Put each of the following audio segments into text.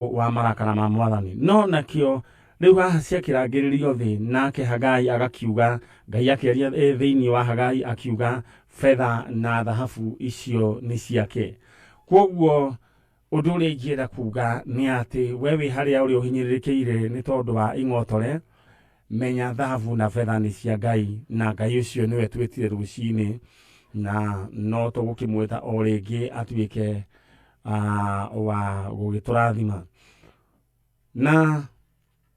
Wa marakara ma Mwathani. No nakĩo rĩu haha ciakĩrangĩrĩrio thĩ, nake Hagai agakiuga, Ngai akĩaria thĩinĩ wa Hagai akiuga, betha na thahabu icio nĩ ciake. Kwoguo ũndũ ũrĩa ingĩenda kuga nĩ atĩ we wĩ harĩa ũrĩ ũhinyĩrĩrĩkĩire nĩ tondũ wa ing'otore, menya thahabu na betha nĩ cia Ngai, na Ngai ũcio nĩwe twĩtire rũcinĩ, na no tũgũkĩmwĩta o rĩngĩ atuĩke wa gũgĩtũrathima. Na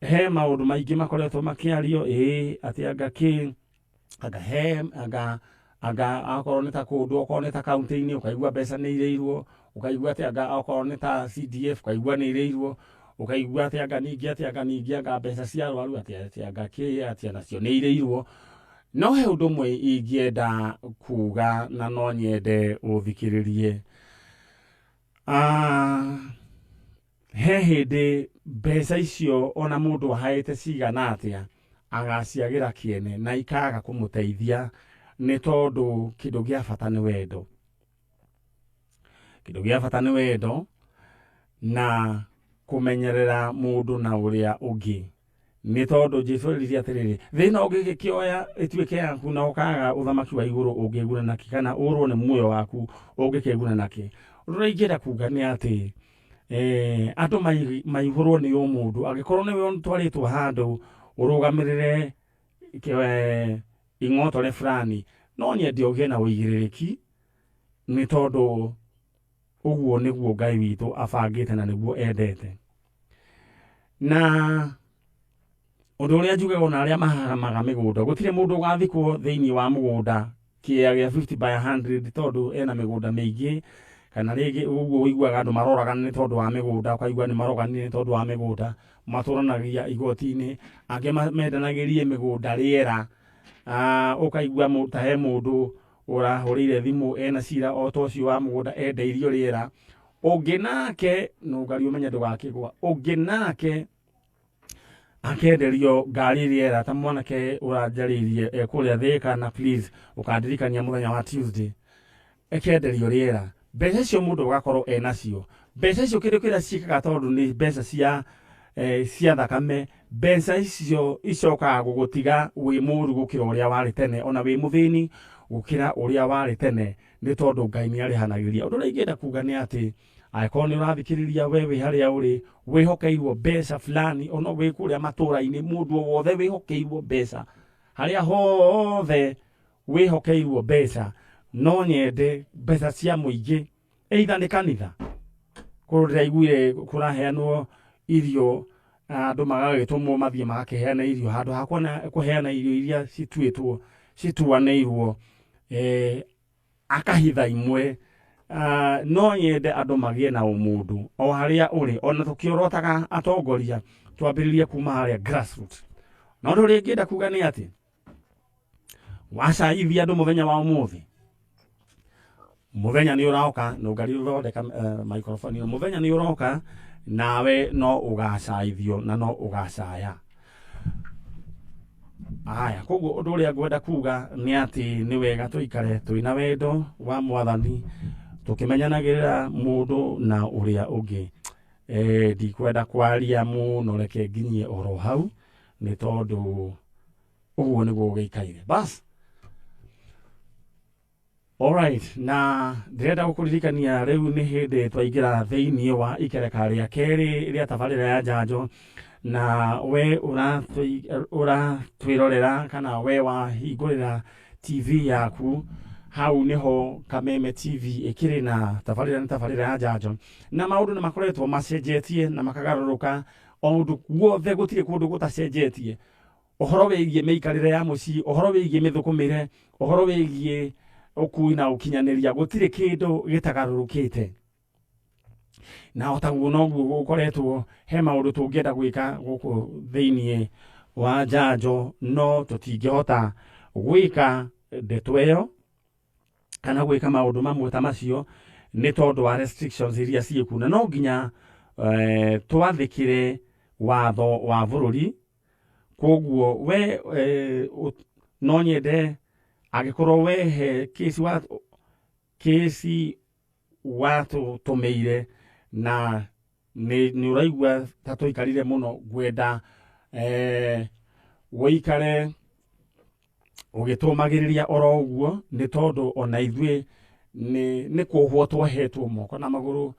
he maũndũ maingĩ makoretwo makĩario, ĩĩ atĩ anga kĩ anga he anga anga akorwo nĩ ta kũndũ, okorwo nĩ ta kaunti-inĩ, ũkaigua mbeca nĩ irĩirwo, ũkaigua atĩ anga okorwo nĩ ta CDF, ũkaigua nĩ irĩirwo, ũkaigua atĩ anga ningĩ, atĩ anga ningĩ, anga mbeca cia arwaru, atĩ anga kĩ, atĩ nacio nĩ irĩirwo. No he ũndũ ũmwe ingĩenda kuga na no nyende ũthikĩrĩrie. He hĩndĩ mbeca icio ona mũndũ ahaĩte cigana atĩa agaciagĩra kĩene na ikaga kũmũteithia, nĩ tondũ kĩndũ gĩa bata nĩ wendo. Kĩndũ gĩa bata nĩ wendo na kũmenyerera mũndũ na ũrĩa ũngĩ. Nĩ tondũ Jesu erire atĩrĩrĩ, thĩ ĩno ũngĩgĩkĩoya ĩtuĩke yaku na ũkaga ũthamaki wa igũrũ, ũngĩguna nakĩ? Kana ũrwo nĩ muoyo waku, ũngĩkĩguna nakĩ? Ũndũ ũrĩa ingĩenda kuga nĩ atĩ andũ maihũrwo nĩ ũmũndũ. Angĩkorwo nĩwe ũtwarĩtwo handũ ũrũgamĩrĩre ing'otore fulani, no nyende ũgĩe na ũigĩrĩrĩki, nĩ tondũ ũguo nĩguo Ngai witũ abangĩte na nĩguo endete. Na ũndũ ũrĩa njugaga ona arĩa mahamaga mĩgũnda, gũtirĩ mũndũ ũgathikwo thĩinĩ wa mũgũnda kĩea gĩa 50 by 100 tondũ ena mĩgũnda mĩingĩ, kana rĩngĩ ũguo ũiguaga andũ maroragana nĩ tondũ wa mĩgũnda, ũkaigua nĩ maroganire nĩ tondũ wa mĩgũnda, matũranagia igoti-inĩ, angĩ mendanagĩrie mĩgũnda rĩera, ũkaigua ta he mũndũ ũrahũrĩire thimũ ena cira o ta ũcio wa mũgũnda endeirio rĩera. Ũngĩ nake nũngari ũmenye ndũgakĩgwa, ũngĩ nake akenderio ngari rĩera ta mwanake ũranjarĩirie kũrĩa Thĩka, na please ũkandirikania mũthenya wa Tuesday, ekenderio rĩera. Mbeca icio mũndũ agakorwo enacio, mbeca icio kĩndũ kĩrĩa ciĩkaga, tondũ nĩ mbeca cia thakame, mbeca icio icokaga gũgũtiga wĩ mũru gũkĩra ũrĩa warĩ tene, ona wĩ mũthĩni gũkĩra ũrĩa warĩ tene, nĩ tondũ Ngai nĩ arĩhanagĩria. Ũndũ ũrĩa ingĩenda kuga nĩ atĩ angĩkorwo nĩ ũrathikĩrĩria, we wĩ harĩa ũrĩ wĩhokeirwo mbeca fulani, ona wĩ kũrĩa matũra-inĩ, mũndũ o wothe wĩhokeirwo mbeca, harĩa hothe wĩhokeirwo mbeca, no nyende mbeca cia mũingĩ, either nĩ kanitha, kũrũ ndĩraiguire kũraheanwo irio, andũ magagĩtũmwo mathiĩ magakĩheana irio handũ ha kũheana irio iria cituĩtwo cituanĩirwo, akahitha imwe. No nyende andũ magĩe na ũmũndũ o harĩa ũrĩ, ona tũkĩorotaga atongoria twambĩrĩrie kuma harĩa grassroots. Na ũndũ ũrĩa ingĩenda kuga nĩ atĩ wacaithia andũ mũthenya wa ũmũthĩ, mũthenya nĩ ũroka nũngari ũthondeka microphone ĩyo, mũthenya nĩ ũroka nawe no ũgacaithio na no ũgacaya. Aya, koguo ũndũ ũrĩa ngwenda kuga nĩ atĩ nĩ wega tũikare twĩna wendo wa Mwathani, tũkĩmenyanagĩrĩra mũndũ na ũrĩa ũngĩ. Ndikwenda kwaria mũno, reke nginyie oro hau, nĩ tondũ ũguo nĩguo gũgĩikaire. Bas. Alright, na ndĩrenda gũkũririkania rĩu nĩ hĩndĩ twaingĩra thĩinĩ wa ikereka rĩa kerĩ rĩa tabarĩra ya njanjo, na we ũratwĩrorera kana we wahingũrĩra TV yaku, hau nĩho Kameme TV ĩkĩrĩ na tabarĩra, nĩ tabarĩra ya njanjo, na maũndũ nĩ makoretwo macenjetie na makagarũrũka o ũndũ guothe, gũtirĩ kũndũ gũtacenjetie. Ũhoro wĩgiĩ mĩikarĩre ya mũciĩ, ũhoro wĩgiĩ mĩthũkũmĩre, ũhoro wĩgiĩ ũkui na ũkinyanĩria, gũtirĩ kĩndũ gĩtagarũrũkĩte. Na o taguo noguo gũkoretwo he maũndũ tũngĩenda gwĩka gũkũ thĩinĩ wa njanjo, no tũtingĩhota gwĩka ndeto ĩyo kana gwĩka maũndũ mamwe ta macio nĩ tondũ wa restrictions iria ciĩkuo, na no nginya twathĩkĩre watho wa bũrũri. Koguo we no nyende angĩkorwo we he kĩci wa kĩci watũtũmĩire na Nĩ ũraigua ta tũikarire mũno, ngwenda wĩikare ũgĩtũmagĩrĩria oro ũguo, nĩ tondũ ona ithuĩ nĩ kuohwo twohetwo moko na magũrũ.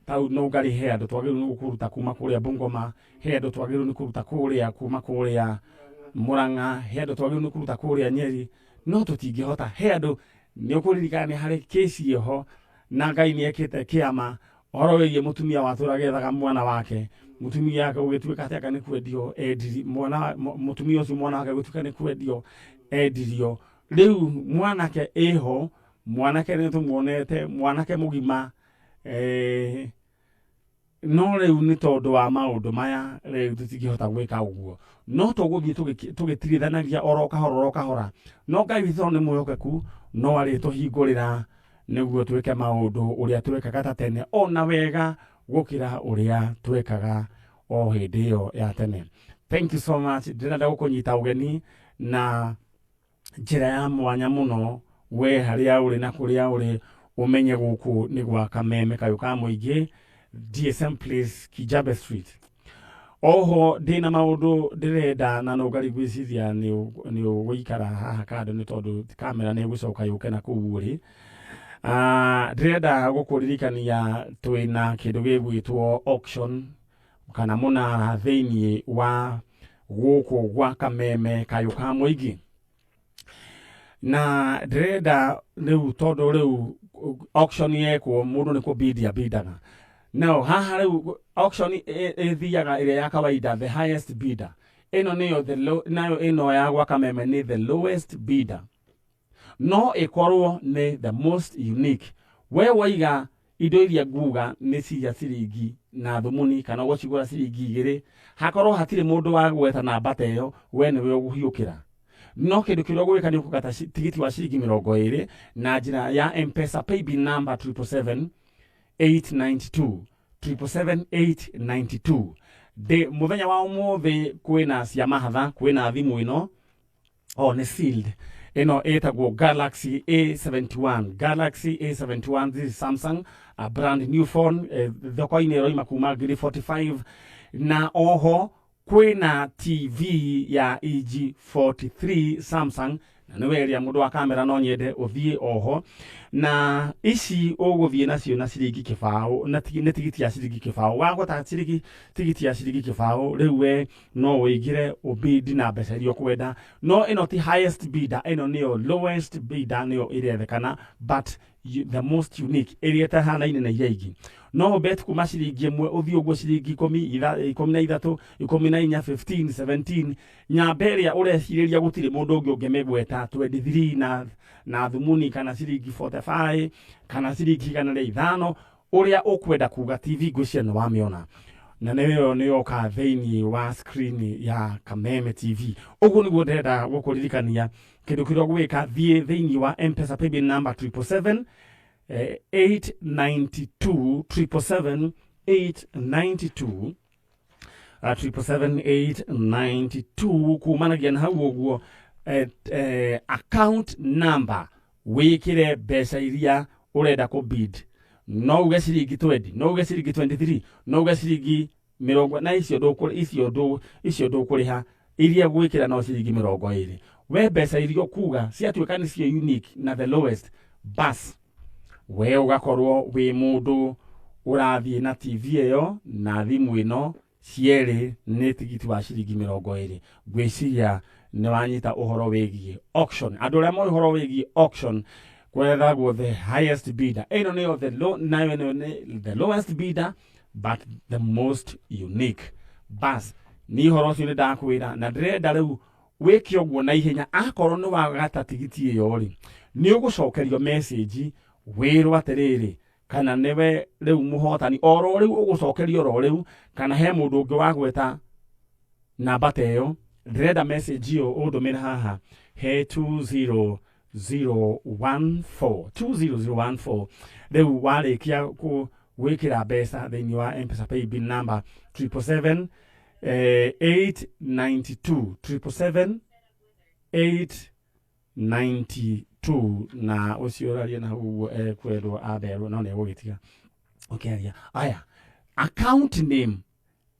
Tau no ngarĩ he andũ twagĩrĩirwo nĩ kũruta kuma kũrĩa Bungoma, he andũ twagĩrĩirwo nĩ kũruta kũrĩa kuma kũrĩa Murang'a, he andũ twagĩrĩirwo nĩ kũruta kũrĩa Nyeri, no tũtingĩhota. He andũ nĩ ũkũririkana nĩ harĩ kĩci ĩho na Ngai nĩ ekĩte kĩama ũhoro wĩgiĩ mũtumia watũraga ethaga mwana wake. Mũtumia wake gũgĩtuĩka atĩ anga nĩ kwendio endiri mwana mũtumia ũcio mwana wake gũtuĩka nĩ kwendio endirio. Rĩu mwanake ĩho, mwanake nĩ tũmuonete, mwanake mũgima. No rĩu nĩ tondũ wa maũndũ maya rĩu tũtingĩhota gwĩka ũguo, no tũgũthiĩ tũgĩtirithanagia oro kahora oro kahora. No Ngai witũ nĩ mwĩhokeku, no arĩtũhingũrĩra nĩguo twĩke maũndũ ũrĩa twekaga ta tene, ona wega gũkĩra ũrĩa twekaga o hĩndĩ ĩyo ya tene. Thank you so much. Ndĩrenda gũkũnyita ũgeni na njĩra ya mwanya mũno, we harĩa ũrĩ na kũrĩa ũrĩ, ũmenye gũkũ nĩ gwa Kameme Kayũ ka Mũingĩ, DSM Place, Kijabe Street. Oho ndĩna maũndũ ndĩrenda na no ngari ngwĩciria nĩ ũgũikara haha kando, nĩ tondũ kamera nĩ ĩgũcoka yũke na kũu ũrĩ. Ndĩrenda gũkũririkania twĩna kĩndũ gĩgwĩtwo auction kana mũnara thĩinĩ wa gũkũ gwa Kameme Kayũ ka Mũingĩ, na ndĩrenda rĩu tondũ rĩu auction yekwo mũndũ nĩ kũbindia bindaga. No haha rĩu auction ĩthiaga ĩrĩa ya kawaida, the highest bidder. Ĩno nĩyo the low, nayo ĩno ya gwa Kameme nĩ the lowest bidder, no ĩkorwo nĩ the most unique. We waiga indo iria nguga nĩ cia ciringi na thumuni kana ũgũcigũra ciringi 2, hakorwo hatirĩ mũndũ wa gwetha namba ta ĩyo, we nĩwe ũgũhiũkĩra. No kĩndũ kĩrĩa ũgwĩka nĩ ũkũgata tigiti wa ciringi 20 na njĩra ya Mpesa paybill number 777 892, 777 892. Ndĩ mũthenya wa ũmũthĩ kwĩna cia mahatha, kwĩna thimũ ĩno o nĩ sealed, ĩno ĩtagwo Galaxy A71, Galaxy A71. This is Samsung, a brand new phone, thoko-inĩ ĩroima kuma ngiri 45. Na oho kwĩna TV ya inji 43 Samsung, na nĩwe ĩrĩa mũndũ wa kamera no nyende ũthiĩ oho na ici ũgũthiĩ nacio na ciringi 20, na nĩ tigiti ya ciringi 20. Wagũta ciringi tigiti ya ciringi 20, rĩu we no ũingĩre ũbidi na mbeca iria ũkwenda. No ĩno ti highest bidder, ĩno nĩyo lowest bidder, nĩyo ĩrethekana, but the most unique, ĩrĩa ĩtahanaine na iria ingĩ. No ũbet kuma ciringi 1 ũthiĩ ũguo ciringi 10, 13, 14, 15, 17, nyamba ĩrĩa ũrecirĩria gũtirĩ mũndũ ũngĩ ũngĩmĩgweta, 23 na thumuni, kana ciringi 45, kana ciringi 105, ũrĩa ũkwenda kuga. TV ngwĩciria nĩ wamĩona, na nĩyo nĩyoka thĩinĩ wa screen ya Kameme TV. Ũguo nĩguo ndĩrenda gũkũririkania kĩndũ kĩrĩa ũgwĩka. Thiĩ thĩinĩ wa Mpesa paybill number 777 892, 777 892, 777 892. Kumanagia na hau ũguo, account number wĩkĩre mbeca iria ũrenda kũ bid. No uge ciringi 20, no uge ciringi 23, no uge ciringi mĩrongo na icio ndũkũ icio ndũ icio ndũkũrĩha, iria gwĩkĩra no ciringi 20. We mbeca iria ũkuga ciatuĩka nĩcio unique na the lowest, bas we ũgakorwo wĩ mũndũ ũrathiĩ na TV ĩyo na thimũ ĩno cierĩ nĩ tigiti wa ciringi 20. Ngwĩciria nĩ wanyita ũhoro wĩgiĩ auction. Andũ arĩa moĩ ũhoro wĩgiĩ auction, kwethagwo the highest bidder. Ĩno nĩyo the low, nayo ĩno nĩ the lowest bidder but the most unique. Bas ni ũhoro ũcio nĩ ndakwĩra, na ndĩrenda rĩu wĩke ũguo na ihenya. Akorwo nĩ wagata tigiti ĩyo rĩ, nĩ ũgũcokerio message wĩrwo atĩrĩrĩ kana nĩwe rĩu mũhotani oro rĩu, ũgũcokerio oro rĩu, kana he mũndũ ũngĩ wagweta namba ta ĩyo. Ndĩrenda message ĩyo ũndũmĩre haha he 20014, 20014. Rĩu warĩkia gwĩkĩra mbeca thĩinĩ wa Mpesa paybill number 777 892, 777 892, na ũcio ũraria na hau ũguo ekwendwo amberwo no nĩ egũgĩtiga ũkĩaria. Aya, Account name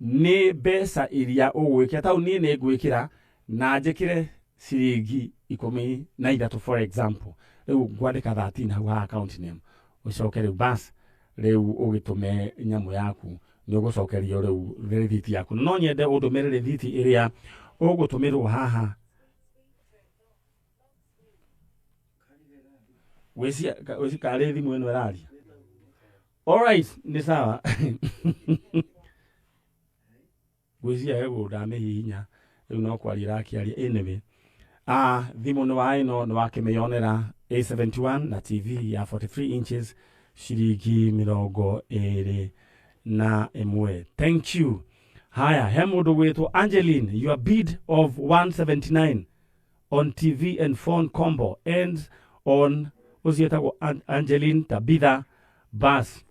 nĩ mbeca iria ũgwĩkĩra, tau niĩ nĩ ngwĩkĩra na njĩkĩre ciringi 13 for example. Rĩu ngwandĩka 13 hau ha account name, ũcoke rĩu bas rĩu ũgĩtũme nyamũ yaku, nĩ ũgũcokerio rĩu rĩthiti yaku. No nyende ũndũmĩre rĩthiti ĩrĩa ũgũtũmĩrwo haha. Wĩcia karĩ thimũ ĩno ĩraria. Alright, nĩ sawa. Ngwĩciria he gũndũ ndamĩhihinya rĩu no kwaria ĩrakĩaria. Anyway, thimũ nĩ wa ĩno nĩ wakĩmĩonera A71 na TV ya 43 inches ciringi 21. Thank you. Haya, he mũndũ gwĩtwo Angeline, your bid of 179 on TV and phone combo ends on ũcio etagwo Angeline Tabitha. Bas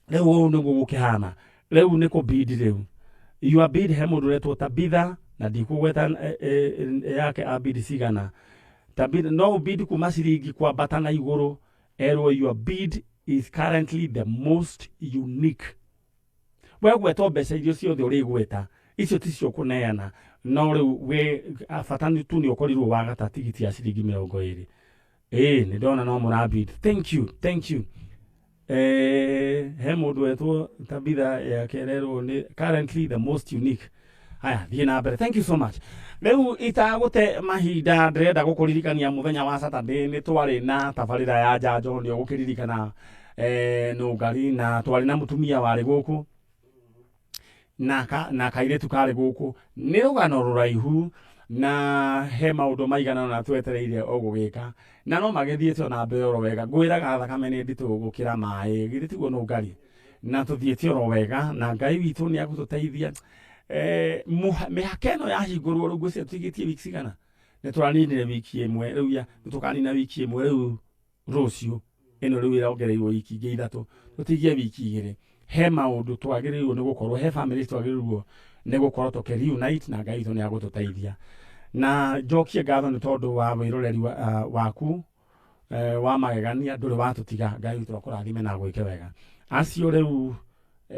rĩu ũũ nĩguo gũkĩhana, rĩu nĩ kũbid, rĩu your bid. He mũndũ ũretwo Tabitha na ndikũgweta yake abid cigana. Tabitha no bid kuma ciringi kwambata na igũrũ, erwo your bid is currently the most unique. We gweta mbeca iria ciothe ũrĩgweta, icio ticio kũneana, no rĩu we bata nĩ tu nĩ ũkorirwo wagata tigiti ya ciringi 20. Ĩĩ, nĩ ndona no mũrabid. Thank you, thank you. He mũndũ wetwo Tabitha yake ĩrerwo nĩ currently the most unique. Haya, thiĩ na mbere. Thank you so much. Rĩu itagũte mahinda, ndĩrenda gũkũririkania mũthenya wa Saturday nĩ twarĩ na tabarĩra ya njanjo, nĩ ũgũkĩririkana, nũngari, na twarĩ na mũtumia warĩ gũkũ na kairĩtu karĩ gũkũ. Nĩ rũgano rũraihu na he maũndũ maigana ũna twetereire o gũgĩka na no magĩthiĩte ona mbere oro wega. Ngwĩraga thakame nĩ nditũ gũkĩra maĩ, githĩ tiguo nũngari? Na tũthiĩte oro wega na Ngai witũ nĩ agũtũteithia. Mĩhaka ĩno yahingũrwo rĩu, ngwĩciria tũtigĩtie wiki cigana, nĩ tũraninire wiki ĩmwe rĩu, ya nĩ tũkanina wiki ĩmwe rĩu rũciũ, ĩno rĩu ĩrongereirwo wiki ingĩ 3, tũtigie wiki 2. He maũndũ twagĩrĩirwo nĩ gũkorwo, he family twagĩrĩirwo nĩ gũkorwo tũkĩ reunite na Ngai witũ nĩ agũtũteithia. Na njokie ngatho nĩ tondũ wa wĩroreri waku wa magegania, ndũrĩ watũtiga. Ngai witũ akũrathime na agwĩke wega. Acio rĩu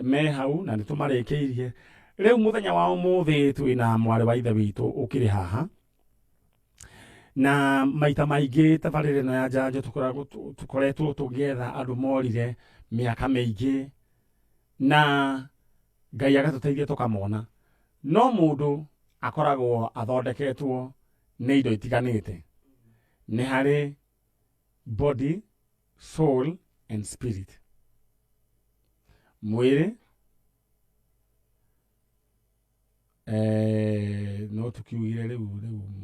me hau na nĩ tũmarĩkĩirie. Rĩu mũthenya wa ũmũthĩ twĩna mwarĩ wa ithe witũ ũkĩrĩ haha, na maita maingĩ tabarĩra ĩno ya njanjo tũkoragwo tũkoretwo tũgĩetha andũ morire mĩaka mĩingĩ na Ngai agatũteithia tũkamona. No mũndũ akoragwo athondeketwo nĩ indo itiganĩte, nĩ harĩ body, soul and spirit. Mwĩrĩ, no tukiugire rĩu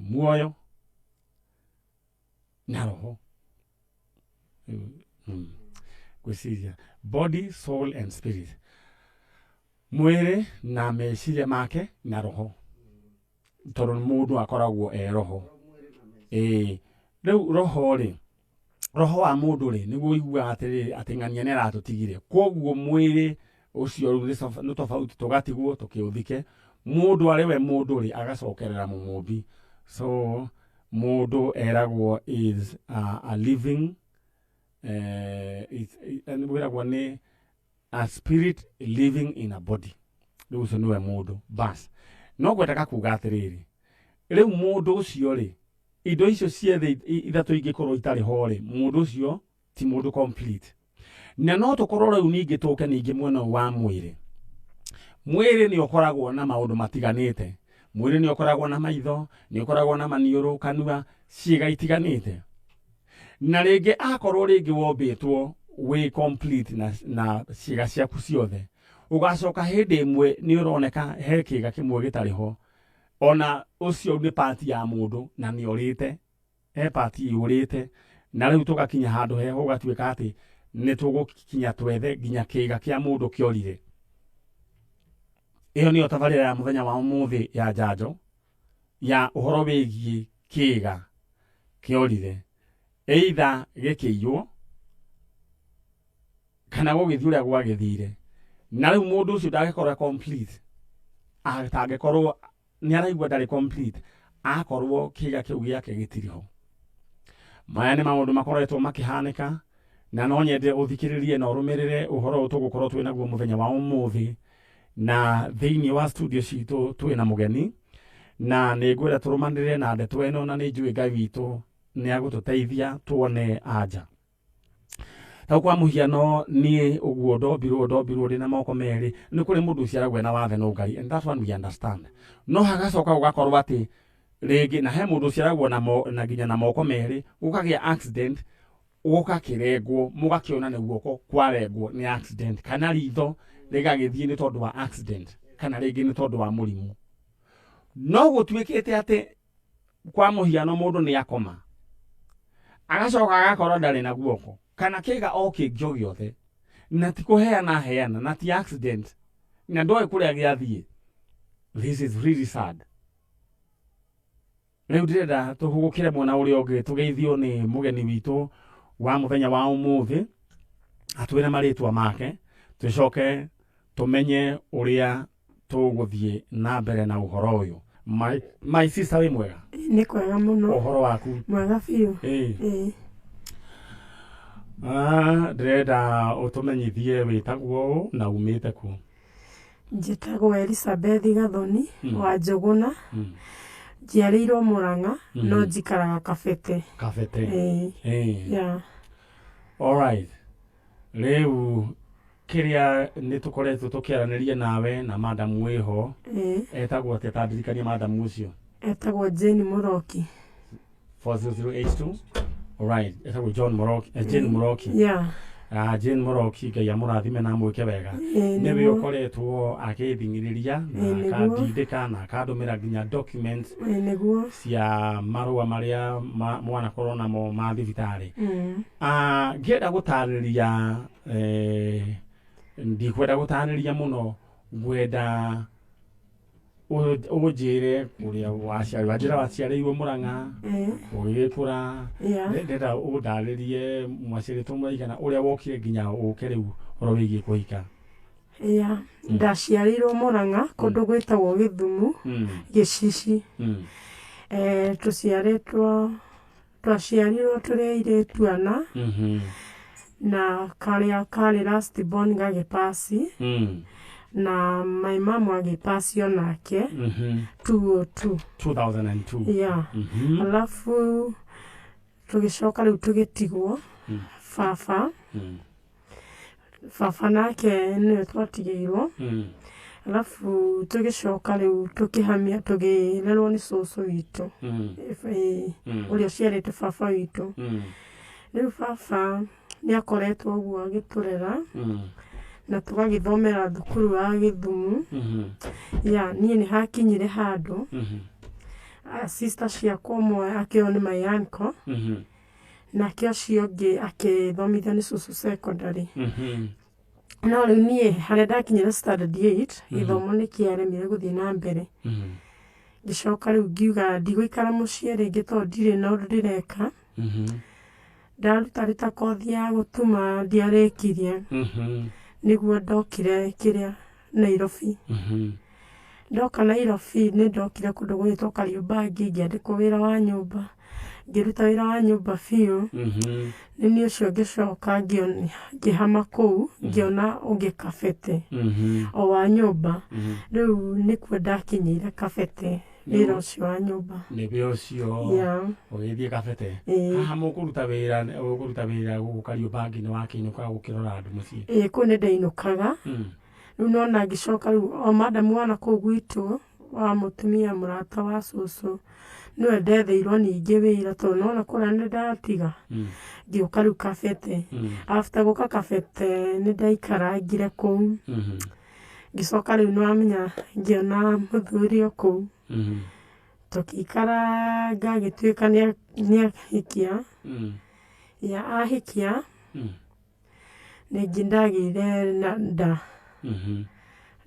muoyo na roho. Ngwĩciria body, soul and spirit, mwĩrĩ na meciria make na roho, tondũ mũndũ akoragwo e roho. Ĩĩ, rĩu roho rĩ, roho wa mũndũ rĩ, nĩguo ũiguaga atĩrĩrĩ atĩ ng'ania nĩ aratũtigire. Koguo mwĩrĩ ũcio rĩu nĩ tofauti, tũgatigwo tũkĩũthike, mũndũ arĩ we mũndũ rĩ, agacokerera mũmũmbi. So mũndũ eragwo is a living, wĩragwo nĩ a spirit living in a body. Rĩu ũcio nĩwe mũndũ. Bas, no ngwendaga kuga atĩrĩrĩ, rĩu mũndũ ũcio rĩ, indo icio ciothe ithatũ ingĩkorwo itarĩ ho rĩ, mũndũ ũcio ti mũndũ complete. Na no tũkorwo rĩu ningĩ tũke ningĩ mwena ũyũ wa mwĩrĩ. Mwĩrĩ nĩ ũkoragwo na maũndũ matiganĩte. Mwĩrĩ nĩ ũkoragwo na maitho, nĩ ũkoragwo na maniũrũ, kanua, ciĩga itiganĩte. Na rĩngĩ akorwo rĩngĩ wombĩtwo wĩ complete na ciĩga ciaku ciothe, ũgacoka hĩndĩ ĩmwe nĩ ũroneka he kĩga kĩmwe gĩtarĩ ho, ona ũcio nĩ part ya mũndũ na nĩ orĩte, he part yũrĩte. Na rĩu tũgakinya handũ heho ũgatuĩka atĩ nĩ tũgũkinya twethe nginya kĩga kĩa mũndũ kĩorire. Ĩyo nĩyo tabarĩra ya mũthenya wa ũmũthĩ ya njanjo, ya ũhoro wĩgiĩ kĩga kĩorire, either gĩkĩiywo kana gũgĩthiĩ ũrĩa gwagĩthire, na rĩu mũndũ ũcio ndangĩkorwo complete, atangĩkorwo nĩ araigua ndarĩ complete akorwo kĩga kĩu gĩake gĩtirĩ ho. Maya nĩ maũndũ makoretwo makĩhanĩka. Na no nyende ũthikĩrĩrie na ũrũmĩrĩre ũhoro ũyũ tũgũkorwo twĩ naguo mũthenya wa ũmũthĩ. Na thĩinĩ wa studio citũ twĩ na mũgeni, na nĩ ngwenda tũrũmanĩrĩre na ndeto ĩno, na nĩ njũĩ Ngai witũ nĩ agũtũteithia tuone anja. Ta kwa mũhiano niĩ ũguo ndombirwo, ndombirwo ndĩ na moko merĩ. Nĩ kũrĩ mũndũ ũciaragwo ena wathe no Ngai, and that one we understand. No hagacoka gũgakorwo atĩ rĩngĩ na he mũndũ ũciaragwo na, mo, na nginya na moko merĩ, gũkagĩa accident, gũgakĩrengwo, mũgakĩona nĩ guoko kwarengwo nĩ accident, kana ritho rĩgagĩthiĩ nĩ tondũ wa accident, kana rĩngĩ nĩ tondũ wa mũrimũ. No gũtuĩkĩte atĩ kwa mũhiano mũndũ nĩ akoma agacoka agakorwo ndarĩ na guoko kana kĩga o kĩngĩ o gĩothe, na ti kũheana heana, na ti accident, na ndoĩ kũrĩa gĩathiĩ. This is really sad. Rĩu ndĩrenda tũhũgũkĩre mwena ũrĩa ũngĩ, tũgeithio nĩ mũgeni witũ wa mũthenya wa ũmũthĩ, atwĩre marĩtwa make, tũcoke tũmenye ũrĩa tũgũthiĩ na mbere na ũhoro ũyũ. My sister, wĩ mwega? Nĩ kwega mũno. Ũhoro waku? Mwega biũ. Ĩĩ. Ah, ndĩrenda ũtũmenyithie wĩtagwo ũ na umĩte kũ. Njĩtagwo Elizabeth Gathoni wa Njũgũna. Njiarĩirwo Mũrang'a, no njikaraga Kabete. Kabete? Ĩĩ. Yeah. Alright. Rĩu kĩrĩa nĩ tũkoretwo tũkĩaranĩria nawe na madam wĩho, etagwo atĩa? Ta ndirikania madam ũcio. Etagwo Jane Mũroki. 40082. Alright, etagwo John Mũroki, Jane Mũroki. Yeah. Ah, Jane Mũroki, Ngai amũrathime na amwĩke wega. Nĩwe ũkoretwo agĩthing'ĩrĩria na akandindĩka na akandũmĩra nginya documents cia marũa marĩa mwanakorwo namo ma thibitarĩ. Ah, ngĩenda gũtarĩria, ndikwenda gũtarĩria mũno, ngwenda ũnjĩre kũrĩa waciarirwo. Wanjĩra waciarĩirwo Mũrang'a, ũgĩgĩkũra. Ndĩrenda ũndarĩrie mwaciarĩtwo mũraigana, ũrĩa wokire nginya ũke rĩu ũhoro wĩgiĩ kũhika. Yeah. Ndaciarĩirwo Mũrang'a, kũndũ gwĩtagwo Gĩthumu, Gĩcici. Tũciarĩtwo, twaciarirwo tũrĩ airĩtu ana, na karĩa karĩ last born gagĩpasi, na my mom agĩpasi onake 202. 2002? Yeah. Alafu tũgĩcoka rĩu tũgĩtigwo baba. Baba nake nĩwe twatigĩirwo. Alafu tũgĩcoka rĩu tũkĩhamia, tũgĩrerwo nĩ cũcũ witũ, ũrĩa ũciarĩte baba witũ. Rĩu baba nĩ akoretwo ũguo agĩtũrera, na tũgagĩthomera thukuru wa Gĩthumu. Ya niĩ nĩ hakinyire handũ, sister ciakwa ũmwe akĩoywo nĩ my uncle, nake ũcio ũngĩ akĩthomithio nĩ cũcũ secondary. No rĩu niĩ harĩa ndakinyire standard 8, gĩthomo nĩ kĩaremire gũthiĩ na mbere. Ngĩcoka rĩu ngiuga ndigũikara mũciĩ rĩngĩ tondũ ndirĩ na ũndũ ndĩreka. Ndarutaruta kothi ya gũtuma, ndiarĩkirie. Nĩguo ndokire kĩrĩa Nairobi. Ndoka Nairobi, nĩ ndokire kũndũ gwĩtwo Kariobangi, ngĩandĩkwo wĩra wa nyũmba, ngĩruta wĩra wa nyũmba biũ. Nĩ niĩ ũcio ngĩcoka ngĩhama kũu, ngĩona ũngĩ Kabete, o wa nyũmba. Rĩu nĩkuo ndakinyĩire Kabete, wĩra ũcio wa nyũmba. Nĩguo ũcio. Ũgĩthiĩ Kabete. Haha mũkũruta wĩra, ũkũruta wĩra gũkũ Kariobangi, nĩ wakĩinũkaga gũkĩrora andũ mũciĩ? Ĩĩ, kũu nĩ ndainũkaga. Rĩu nona ngĩcoka rĩu o madam wana kũu gwitũ wa mũtumia mũrata wa cũcũ, nĩwe ndetheirwo ningĩ wĩra, tondũ nona kũrĩa nĩ ndatiga. Ngĩũka rĩu Kabete. After gũka Kabete, nĩ ndaikarangire kũu. Ngĩcoka rĩu nĩwamenya ngĩona mũthuri o kũu. Tũgĩikaranga, agĩtuĩka nĩ ahikia. Ya ahikia, ningĩ ndagĩire na nda.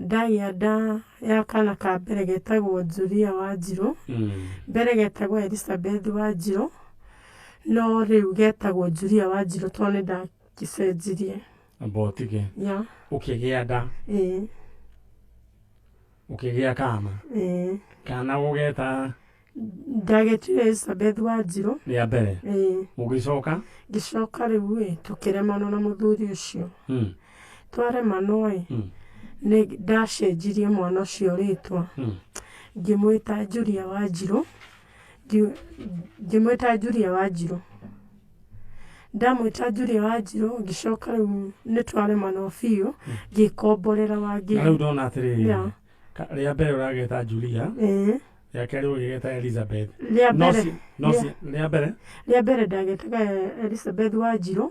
Ndagĩa nda ya kana ka mbere getagwo Julia Wanjirũ. Mbere getagwo Elizabeth Wanjirũ, no rĩu getagwo Julia Wanjirũ tondũ nĩ ndagĩcenjirie. Amba ũtige. Yeah. Ũkĩgĩa nda? Ĩĩ. Ũkĩgĩa kana? Ĩĩ. Kana gũgeta? Ndagetire Elizabeth Wanjirũ. Rĩa mbere. Ĩĩ. Ũgĩcoka? Ngĩcoka rĩu ĩ, tũkĩremanwo na mũthuri ũcio. Twaremanwo ĩ, nĩ ndacenjirie mwana ũcio rĩtwa. Ngĩmwĩta Julia Wanjirũ, ngĩmwĩta Julia Wanjirũ. Ndamwĩta Julia Wanjirũ, ngĩcoka rĩu nĩ twaremanwo biũ, ngĩkomborera Na rĩu ndona atĩrĩrĩ, rĩa mbere ũrageta Julia, Ĩĩ. Rĩa kerĩ ũgĩgeta Elizabeth. Rĩa No mbere no rĩa mbere? Rĩa mbere ndagetaga Elizabeth Wanjirũ,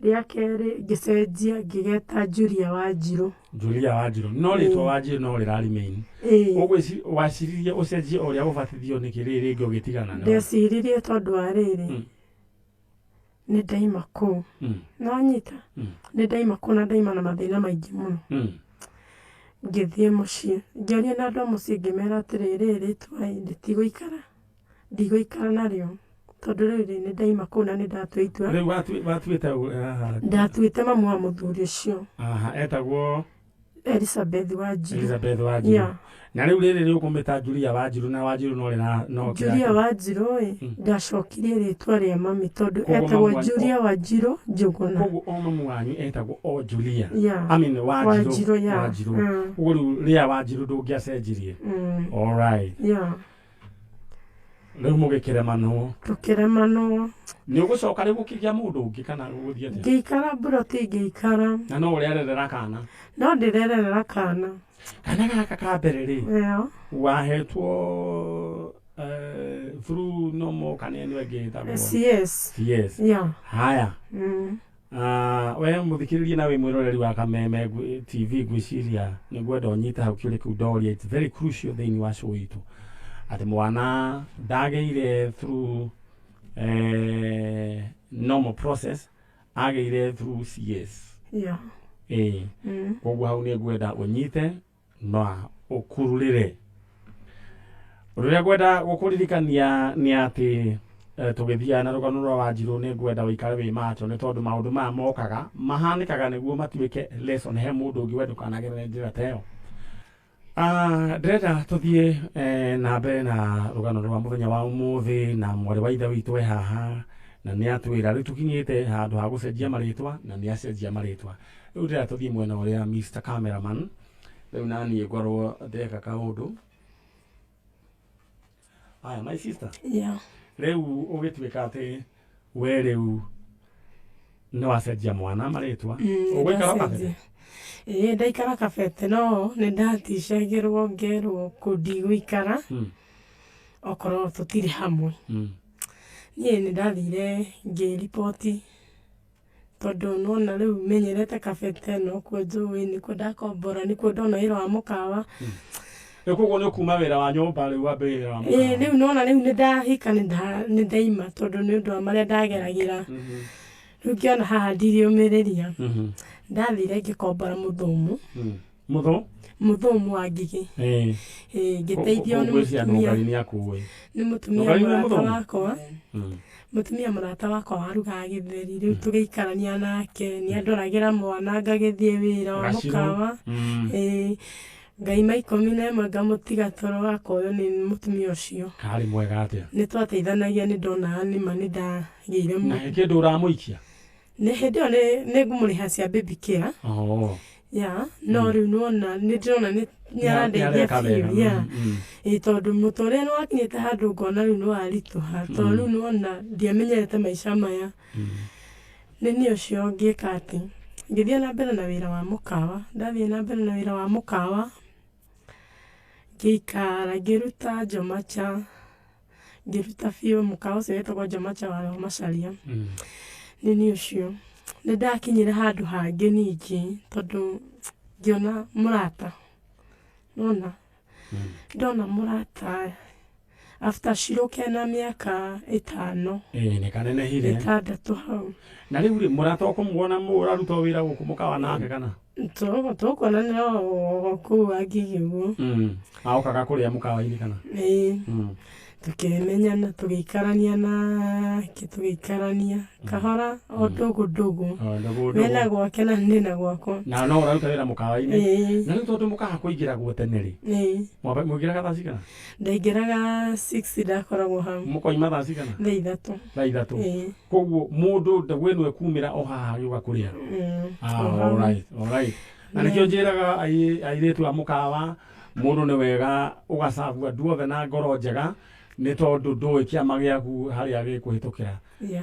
rĩa kerĩ ngĩcenjia ngĩgeta Julia Wanjirũ. Julia Wanjirũ. No rĩtwa Wanjirũ no rĩra remain. Ĩĩ. Waciririe ũcenjie o ũrĩa ũbatithio nĩkĩ rĩrĩ rĩngĩ ũgĩtigana na? Ndeciririe tondũ wa rĩrĩ, nĩ ndaima kũu. Nĩwanyita? Nĩ ndaima kũu na ndaima na mathĩna maingĩ mũno. Ngĩthiĩ mũciĩ, ngĩaria na andũ a mũciĩ ngĩmera atĩrĩrĩ, rĩrĩ rĩtwa ĩ, rĩtigũikara, ndigũikara narĩo tondũ rĩrĩ nĩ ndaima kũu na nĩ ndatua itua. Rĩu watuĩte haha? Ndatuĩte mamu wa mũthuri ũcio. Aha, etagwo? Elizabeth Wanjiru. Elizabeth Wanjiru. Yeah. Na rĩu rĩrĩ rĩũkũmĩta Julia Wanjiru na Wanjiru no rĩra no Julia Wanjiru ĩ, ndacokirie rĩtwa rĩa mami tondũ Koguo etagwo mamu wanyu Julia Wanjiru Njũgũna. Koguo o mamu wanyu etagwo o Julia. Yeah. I mean Wanjiru. Wanjiru, yeah. Wanjiru. Koguo rĩu rĩa Wanjiru ndũngĩacenjirie. All right. Yeah. Rĩu mũgĩkĩremanwo. Tũkĩremanwo. Nĩ ũgũcoka rĩu gũkĩgĩa mũndũ ũngĩ kana gũgũthiĩ atĩa? Ngĩikara mburoti ngĩikara. Na no ũrererera kana? No ndĩrererera kana. Kana gaka ka mbere rĩ? Yeah. Wahetwo through normal kana ĩno ĩngĩ ĩtagwo? CS. CS. Yeah. Haya. We mũthikĩrĩria na wĩ mwĩroreri wa Kameme TV ngwĩciria nĩ ngwenda ũnyite hau kĩũria kĩu ndoria. It's very crucial thĩinĩ wa show itũ. Atĩ mwana ndagĩire through normal process, agĩire through CS. Yeah. Koguo hau nĩ ngwenda ũnyite na ũkururĩre. Ũndũ ũrĩa ngwenda gũkũririkania nĩ atĩ tũgĩthiaga na rũgano rwa Wanjirũ nĩ ngwenda ũikare wĩ macho nĩ tondũ maũndũ maya mokaga mahanĩkaga nĩguo matuĩke lesson he mũndũ ũngĩ we ndũkanagerere njĩra ta ĩyo. Ndĩrenda tũthiĩ na mbere na rũgano rwa mũthenya wa ũmũthĩ na mwarĩ wa ithe witũ e haha na nĩ atwĩra rĩu tũkinyĩte handũ ha gũcenjia marĩtwa na nĩ acenjia marĩtwa. Rĩu ndĩrenda tũthiĩ mwena ũrĩa Mr Cameraman rĩu naniĩ ngorwo ndeka kaũndũ. Aya, my sister. Yeah. Rĩu ũgĩtuĩka atĩ we rĩu nĩ wacenjia mwana marĩtwa. Ũgũikara kabete? Ĩĩ ndaikara kabete no nĩ ndaticagĩrwo ngerwo kũ ndigũikara okorwo tũtirĩ hamwe. Niĩ nĩ ndathire ngĩriboti tondũ nĩwona rĩu menyerete kabete nokuo njũĩ nĩkuo ndakombora nĩkuo ndona wĩra wa mũkawa. Rĩu koguo nĩ ũkuma wĩra wa nyũmba rĩu wambĩrĩrie wĩra wa mũkawa. Ĩĩ rĩu nĩwona rĩu nĩ ndahika nĩ ndaima tondũ nĩ ũndũ wa marĩa ndageragĩra. Rĩu ngĩona haha ndirĩũmĩrĩria. Ndathire ngĩkombora mũthũmũ. Mũthũ? Mũthũmũ wa Ngigĩ. Ĩĩ. Ĩĩ ngĩteithio nĩ Ngwĩciria mũtumia. Nũngari nĩ akũĩ. Nĩ mũtumia Nũngari nĩ mũrata mũthũmũ? wakwa. Mũtumia mũrata wakwa warugaga gĩtheri rĩu tũgĩikarania nake nĩ andoragĩra mwana ngagĩthiĩ wĩra wa Gacirũ. mũkawa. Ĩĩ ngaima 11 ngamũtiga toro akoywo nĩ mũtumia ũcio. Karĩ mwega atĩa? Nĩ twateithanagia nĩ ndonaga nĩma nĩ ndagĩire Na he kĩndũ ũramũikia? Nĩ hĩndĩ ĩyo nĩ ngũmũrĩha cia baby care. Yeah, no rĩu nĩwona nĩ ndĩrona nĩ arandeithia Nĩareka biũ. wega. Yeah. Ĩĩ tondũ mũtũrĩre nĩ wakinyĩte handũ ngona rĩu nĩ waritũha tondũ rĩu nĩwona ndiamenyerete maica maya. Nĩ niĩ ũcio ngĩka atĩ ngĩthiĩ na mbere na wĩra wa mũkawa. Ndathiĩ na mbere na wĩra wa mũkawa ngĩikara ngĩruta njomacha ngĩruta biũ mũkawa ũcio wetagwo njomacha wa Macharia. Nĩ niĩ ũcio nĩ ndakinyire handũ hangĩ ningĩ tondũ ngĩona mũrata. Nĩwona? Ndona mũrata after ciroke na mĩaka 5. Ĩĩ nĩ kanenehire. 6 hau. Na rĩu rĩ mũrata ũkũmuona ũraruta wĩra gũkũ mũkawa nake kana? Tũkuonanĩra o kũu Wangigĩ ũguo. Aokaga kũrĩa mũkawa-inĩ kana? Ĩĩ. Tũkĩmenyana, tũgĩikarania nake, tũgĩikarania kahora o ndũgũ ndũgũ. O, ndũgũ We na ndũgũ. gwake na niĩ na gwakwa. Na no ũraruta wĩra mũkawa-inĩ? Ĩĩ. Na rĩu tondũ mũkawa kũingĩragwo tene rĩ, Ĩĩ. Mũingĩraga thaa cigana? Ndaingĩraga 6, ndakoragwo hau. Mũkoima thaa cigana? Thaa 3. Thaa 3. Ĩĩ. Koguo mũndũ ndegwa ĩno ĩkumĩra o haha agĩũka kũrĩa. O hau. Alright, alright. Na nĩkĩo njĩraga airĩtu a mũkawa, mũndũ nĩ wega ũgacabu andũ othe na ngoro njega, nĩ tondũ ndũĩ kĩama gĩaku harĩa gĩkũhĩtũkĩra.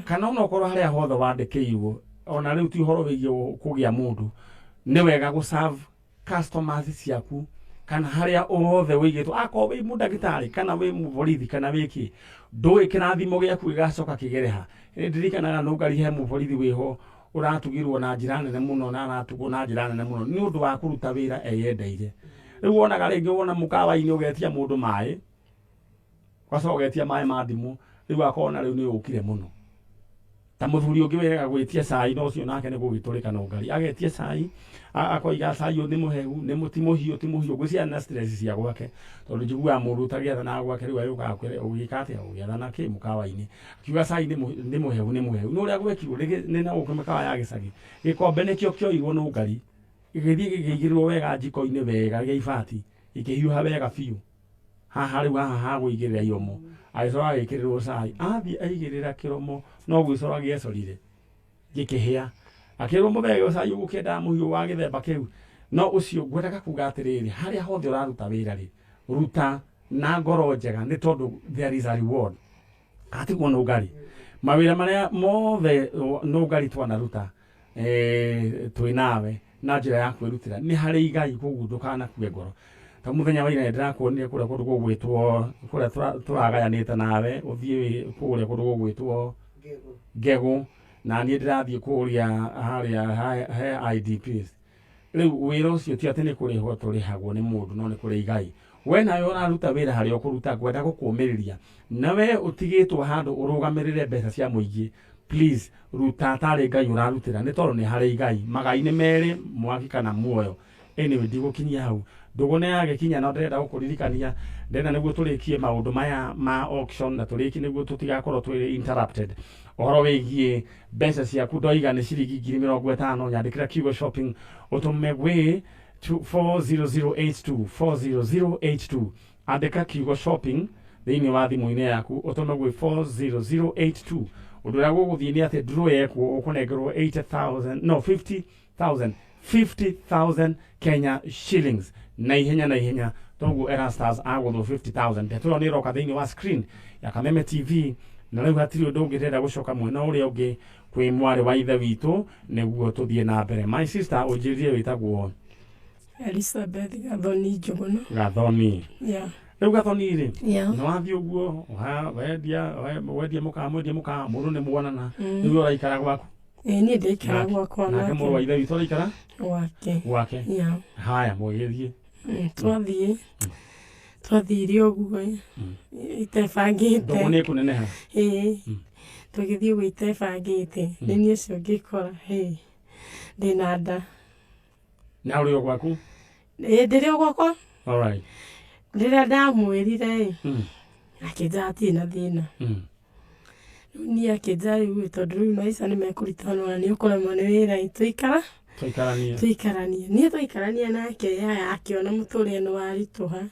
Kana onokorwo harĩa hothe wandĩkĩirwo, ona rĩu ti ũhoro wĩgiĩ kũgĩa mũndũ, nĩ wega gũ-serve customers ciaku kana harĩa othe wĩigĩtwo, akorwo wĩ mũndagĩtarĩ kana wĩ mũborithi kana wĩ kĩ, ndũĩ kĩrathimo gĩaku gĩgacoka kĩgereha. Nĩ ndirikanaga nũngari he mũborithi wĩho ũratugirwo na njĩra nene mũno na aratugwo na njĩra nene mũno nĩ ũndũ wa kũruta wĩra eyendeire. Rĩu wonaga rĩngĩ wona mũkawa-inĩ ũgetia mũndũ maĩ, ũgacoka ũgetia maĩ ma ndimũ, rĩu akona rĩu nĩ ũkire mũno. Ta mũthuri ũngĩ wĩrega gwĩtia cai, no ũcio nake nĩ gũgĩtũrĩka nũngari. Agetia cai, akoiga cai ũyũ nĩ mũhehu, nĩ ti mũhiũ, ti mũhiũ. Ngwĩciria na stress cia gwake, tondũ njiguaga mũndũ ũtagĩathanaga gwake rĩu agĩũkaga kwĩra ũgĩka atĩa, ũgĩathana kĩ mũkawa-inĩ. Akiuga cai nĩ mũhehu, nĩ mũhehu. No ũrĩa gwekirwo, nĩ na gũkũ mĩkawa ya gĩcagi, gĩkombe nĩkĩo kĩoirwo nũngari, gĩgĩthiĩ gĩkĩigĩrĩrwo wega njiko-inĩ wega gĩa ibati, gĩkĩhiũha wega biũ. Haha rĩu haha ha kũigĩrĩra iromo, agĩcoka agĩkĩrĩrwo cai, athiĩ aigĩrĩra kĩromo no gwĩcora gĩecorire, gĩkĩhĩa. Akĩrwo mũthee cai ũgũkĩendaga mũhiũ wa gĩthemba kĩu. No ũcio ngwendaga kuga atĩrĩrĩ, harĩa hothe ũraruta wĩra rĩ, ruta na ngoro njega, nĩ tondũ there is a reward. Hatigwo nũngari. Mawĩra marĩa mothe nũngari twanaruta, twĩ nawe na njĩra ya kwĩrutĩra, nĩ harĩ igai, koguo ndũkanakue ngoro. Ta mũthenya wa ira nĩndĩrakuonire kũrĩa kũndũ gũgwĩtwo, kũrĩa tũragayanĩte nawe, ũthiĩ kũrĩa kũndũ gũgwĩtwo Ngegũ, na niĩ ndĩrathiĩ kũrĩa harĩa he IDPs. Rĩu wĩra ũcio ti atĩ nĩ kũrĩhwo tũrĩhagwo nĩ mũndũ, no nĩ kũrĩ igai. We nawe ũraruta wĩra harĩa ũkũruta, ngwenda gũkũmĩrĩria. Na we ũtigĩtwo handũ ũrũgamĩrĩre mbeca cia mũingĩ, please ruta tarĩ Ngai ũrarutĩra, nĩ tondũ nĩ harĩ igai. Magai nĩ merĩ, mwaki kana muoyo. Anyway, ndigũkinyia hau. Ndũgũ nĩ yagĩkinya, no ndĩrenda gũkũririkania, ndĩrenda nĩguo tũrĩkie maũndũ maya ma auction, na tũrĩkie nĩguo tũtigakorwo twĩ interrupted. Ũhoro wĩgiĩ mbeca ciaku ndoiga nĩ ciringi 50,000, nyandĩkĩra kiugo shopping ũtũme gwĩ 40082, 40082. Andĩka kiugo shopping thĩinĩ wa thimũ-inĩ yaku ũtũme gwĩ 40082. Ũndũ ũrĩa gũgũthiĩ nĩ atĩ draw yekwo ũkũnengerwo 80,000, no, 50,000, 50,000 Kenya shillings na ihenya na ihenya. Toguo Erastus agũthwo 50,000. Ndeto ĩyo nĩ ĩroka thĩinĩ wa screen ya Kameme TV, na rĩu hatirĩ ũndũ ũngĩ ndĩrenda gũcoka mwena ũrĩa ũngĩ kwĩ mwarĩ wa ithe witũ nĩguo tũthiĩ na mbere. My sister, ũnjĩrire wĩtagwo Elizabeth Gathoni Njũgũna. Gathoni. Yeah. Rĩu Gathoni rĩ, Yeah. nĩ wathiĩ ũguo, wendia mũkawa, mwendia mũkawa, mũndũ nĩ muonana. Rĩu ũraikara gwaku? Ĩĩ, niĩ ndaikara gwakwa. Nake mũrũ wa ithe witũ araikara gwake. Gwake. Yeah. Haya, mũgĩthiĩ. Twathire ũguo itebangĩte. Ndũgũ nĩ ĩkũneneha. Ĩĩ. Tũgĩthiĩ ũguo itebangĩte. Nĩ niĩ ũcio ngĩkora, hĩ, ndĩna nda. Na ũrĩ o gwaku? Ĩĩ, ndĩrĩ o gwakwa. All right. Rĩrĩa ndamwĩrire ĩ, akĩnjĩra hatirĩ na thĩna. Rĩu niĩ akĩnjĩra rĩu ĩ, tondũ rĩu maica nĩ mekũritũha na nĩ ũkũremwo nĩ wĩra ĩ, tũikara? Tũikaranie. Tũikaranie. Niĩ twaikarania nake yaya akĩona mũtũrĩre nĩ waritũha.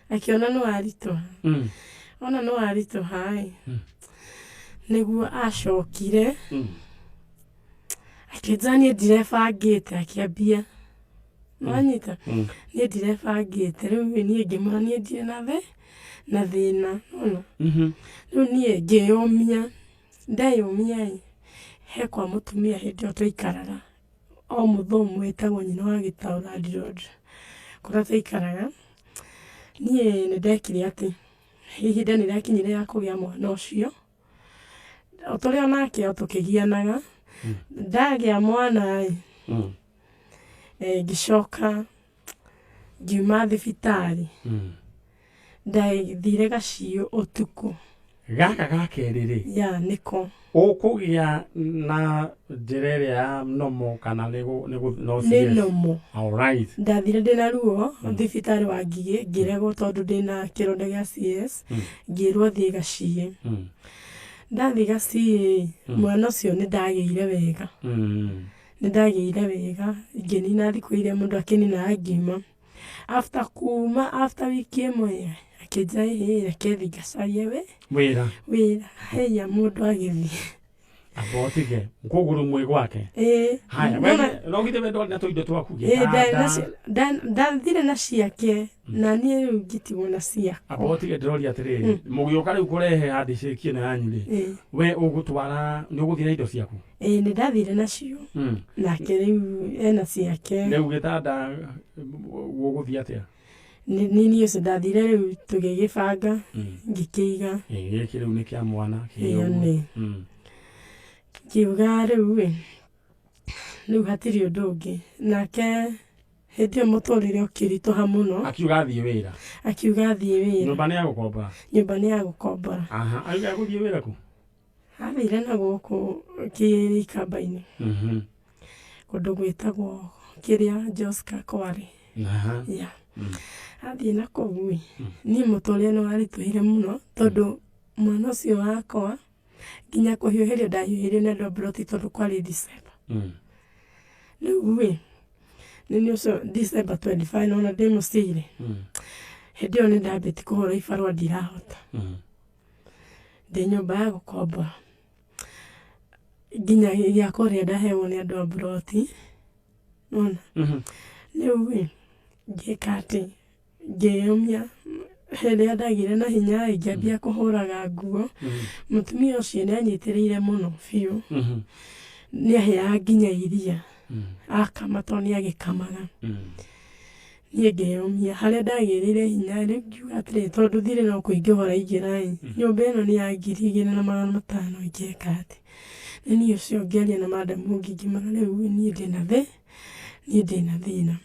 Akĩona nĩ waritũha. Ona nĩ waritũha ĩ, nĩguo acokire akĩnjĩra niĩ ndirebangĩte, akĩambia. Nĩwanyita? Niĩ ndirebangĩte, rĩu niĩ ngĩmwĩra niĩ ndirĩ na thĩna, nĩwona? Rĩu niĩ ngĩyũmia, ndeyũmia ĩ, he kwa mũtumia hĩndĩ ĩyo twaikaraga, o mũthũngũ wĩtagwo nyina wa Gĩtaũ landlord, kũrĩa twaikaraga, niĩ nĩ ndekire atĩ, ihinda nĩ rĩakinyire rĩa kũgĩa mwana ũcio, tũrĩ o nake o tũkĩgianaga, ndagĩa mwana ĩ, ngĩcoka ngiuma thibitarĩ, ndathire Gaciũ ũtukũ. Gaka ga kerĩ rĩ, Ya, nĩko. Ũkũgĩa na njĩra ĩrĩa ya nomo kana nĩ no Nĩ CS? nomo. Alright. Ndathire ndĩna ruo thibitarĩ wa Ngigĩ, ngĩregwo tondũ ndĩna kĩronda gĩa CS. Ngĩrwo thiĩ gaciĩ. Ndathiĩ gaciĩ, mwana ũcio nĩ ndagĩire wega. Nĩ ndagĩire wega, ngĩnina thikũ iria mũndũ akĩninaga ngiuma. After kuma, after wiki ĩmwe, akĩnjĩra ĩhĩ, reke thiĩ ngacarie wĩra. Wĩra. Heia mũndũ agĩthiĩ. Amba ũtige kũgũrũ mwĩ gwake. Ĩĩ. Haya, we no githĩ we ndwarĩ na tũindo twaku? Ĩĩ, ndarĩ na gĩtanda. Ndathire na ciake na niĩ rĩu ngĩtigwo na ciakwa. Amba ũtige, ndĩroria atĩrĩrĩ, mũgĩũka rĩu kũrehe handshake ĩno yanyu rĩ, we ũgũtwara, nĩ ũgũthiĩ na indo ciaku? Ĩĩ, nĩ ndathire nacio. Nake rĩu ena ciake. Rĩu gĩtanda gũgũthiĩ atĩa? Nĩ niĩ ũcio ndathire, rĩu tũgĩgĩbanga, ngĩkĩiga. Ĩ, gĩkĩ rĩu nĩ kĩa mwana kĩ Ĩyo ũguo. Nĩ. Ngiuga rĩu ĩ, rĩu hatirĩ ũndũ ũngĩ. Nake hĩndĩ ĩyo mũtũrĩre ũkĩritũha mũno. Akiuga athiĩ wĩra. Akiuga athiĩ wĩra. Nyũmba nĩ ya gũkombora? Nyũmba nĩ ya gũkombora. Aha, akiuga agũthiĩ wĩra kũ? Athire na gũkũ kĩrikamba-inĩ, kũndũ gwĩtagwo kĩrĩa Joska Kware. Ya. Athiĩ na kũu ĩ, niĩ mũtũrĩre nĩ waritũhire mũno tondũ mwana ũcio wakwa nginya kũhiũhĩrio ndahiũhĩirio nĩ andũ a mburoti tondũ kwarĩ December. Rĩu ĩ, nĩ niĩ ũcio December 25 nona ndĩ mũciĩ rĩ, hĩndĩ ĩyo nĩ ndambĩtie kũhũra ibarũa ndirahota. Ndĩ nyũmba ya gũkombora. Nginya gĩa kũrĩa ndaheagwo nĩ andũ a mburoti, nĩwona? Rĩu ĩ, ngĩka atĩ, ngĩyũmia, rĩrĩa ndagĩire na hinya ĩ, ngĩambia kũhũraga nguo. Mũtumia ũcio nĩ anyitĩrĩire mũno biũ. Nĩ aheaga nginya iria, akama tondũ nĩ agĩkamaga. Niĩ ngĩyũmia, harĩa ndagĩrĩire hinya rĩu ngiuga atĩrĩrĩ, tondũ thirĩ no kũingĩha ũraingĩra ĩ, nyũmba ĩno nĩ ya 2500, ingĩka atĩa? Nĩ niĩ ũcio ngĩaria na madam ũngĩ ngĩmwĩra rĩu niĩ ndĩna thĩna.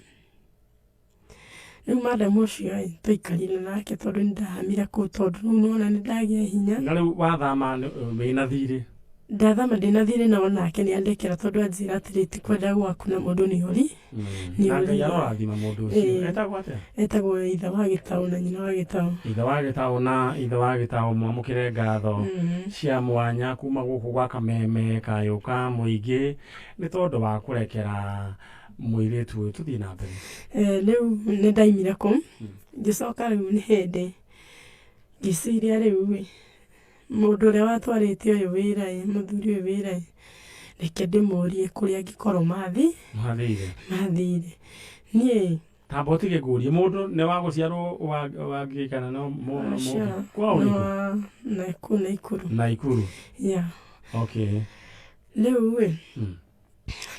Rĩu madam ũcio ĩ, twaikarire nake tondũ nĩ ndahamire kũu tondũ rĩu nĩwona nĩ ndagĩa hinya. Na rĩu wathama wĩna thirĩ? Ndathama ndĩna thirĩ, no nake nĩ andekera tondũ anjĩra atĩrĩ, ti kwenda gwaku na mũndũ nĩ ũri. Nĩ Na Ngai ũrire. arorathima mũndũ ũcio. Etagwo atĩa? Etagwo ithe wa Gĩtaũ na nyina wa Gĩtaũ. Ithe wa Gĩtaũ na ithe wa Gĩtaũ, mwamũkĩre ngatho cia mwanya kuma gũkũ gwa Kameme kayũ ka mũingĩ nĩ tondũ wa kũrekera mũirĩtu ũyũ. Tũthiĩ na mbere. Rĩu nĩ ndaimire kũu, ngĩcoka rĩu nĩ hĩndĩ ngĩciria rĩu ĩ, mũndũ ũrĩa watwarĩte ũyũ wĩra ĩ, mũthuri ũyũ wĩra ĩ, reke ndĩmũrie kũrĩa angĩkorwo mathire. Mathire. Niĩ Tamba ũtige ngũrie, mũndũ nĩ wa gũciarwo wa Ngigĩ kana no Aca, kwao nĩ nĩkũ? Wa kũu Naikuru. Naikuru. Yeah. Okay. Rĩu ĩ,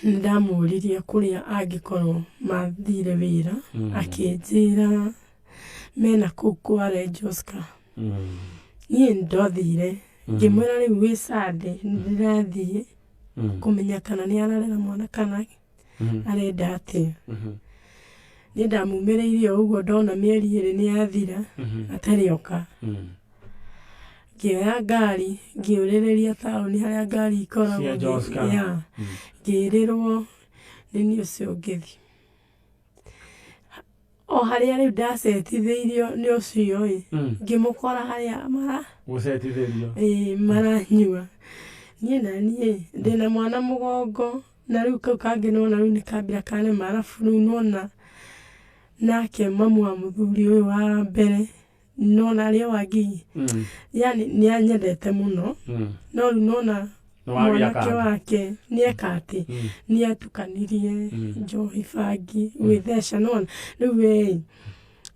nĩ ndamũririe kũrĩa angĩkorwo mathire wĩra, akĩnjĩra mena kũu kware Joska. Niĩ nĩ ndothire, ngĩmwĩra rĩu wĩ Sunday nĩ ndĩrathiĩ kũmenya kana nĩ ararera mwana kana arenda atĩa. Niĩ ndamumĩrĩirie o ũguo, ndona mĩeri 2 nĩ yathira atarĩ oka. Ngĩoya ngari, ngĩũrĩrĩria taũni harĩa ngari ikoragwo. Cia Joska. Yeah. Ngĩrĩrwo nĩ niĩ ũcio ngĩthiĩ. O harĩa rĩu ndacetithĩirio nĩ ũcio ĩ, ngĩmũkora harĩa mara Gũcetithĩrio. Ĩĩ, maranyua. Niĩ na niĩ ndĩna mwana mũgongo na rĩu kau kangĩ nona rĩu nĩ kambĩra karema, arabu rĩu nona nake mamu wa mũthuri ũyũ wa mbere nona arĩ o wa Ngigĩ, yani nĩ anyendete mũno, no rĩu nona Nĩ wagĩa mwanake kangĩ. wake nĩ eka atĩ nĩ atukanirie njohi, bangi, gwĩtheca, nona rĩu ĩ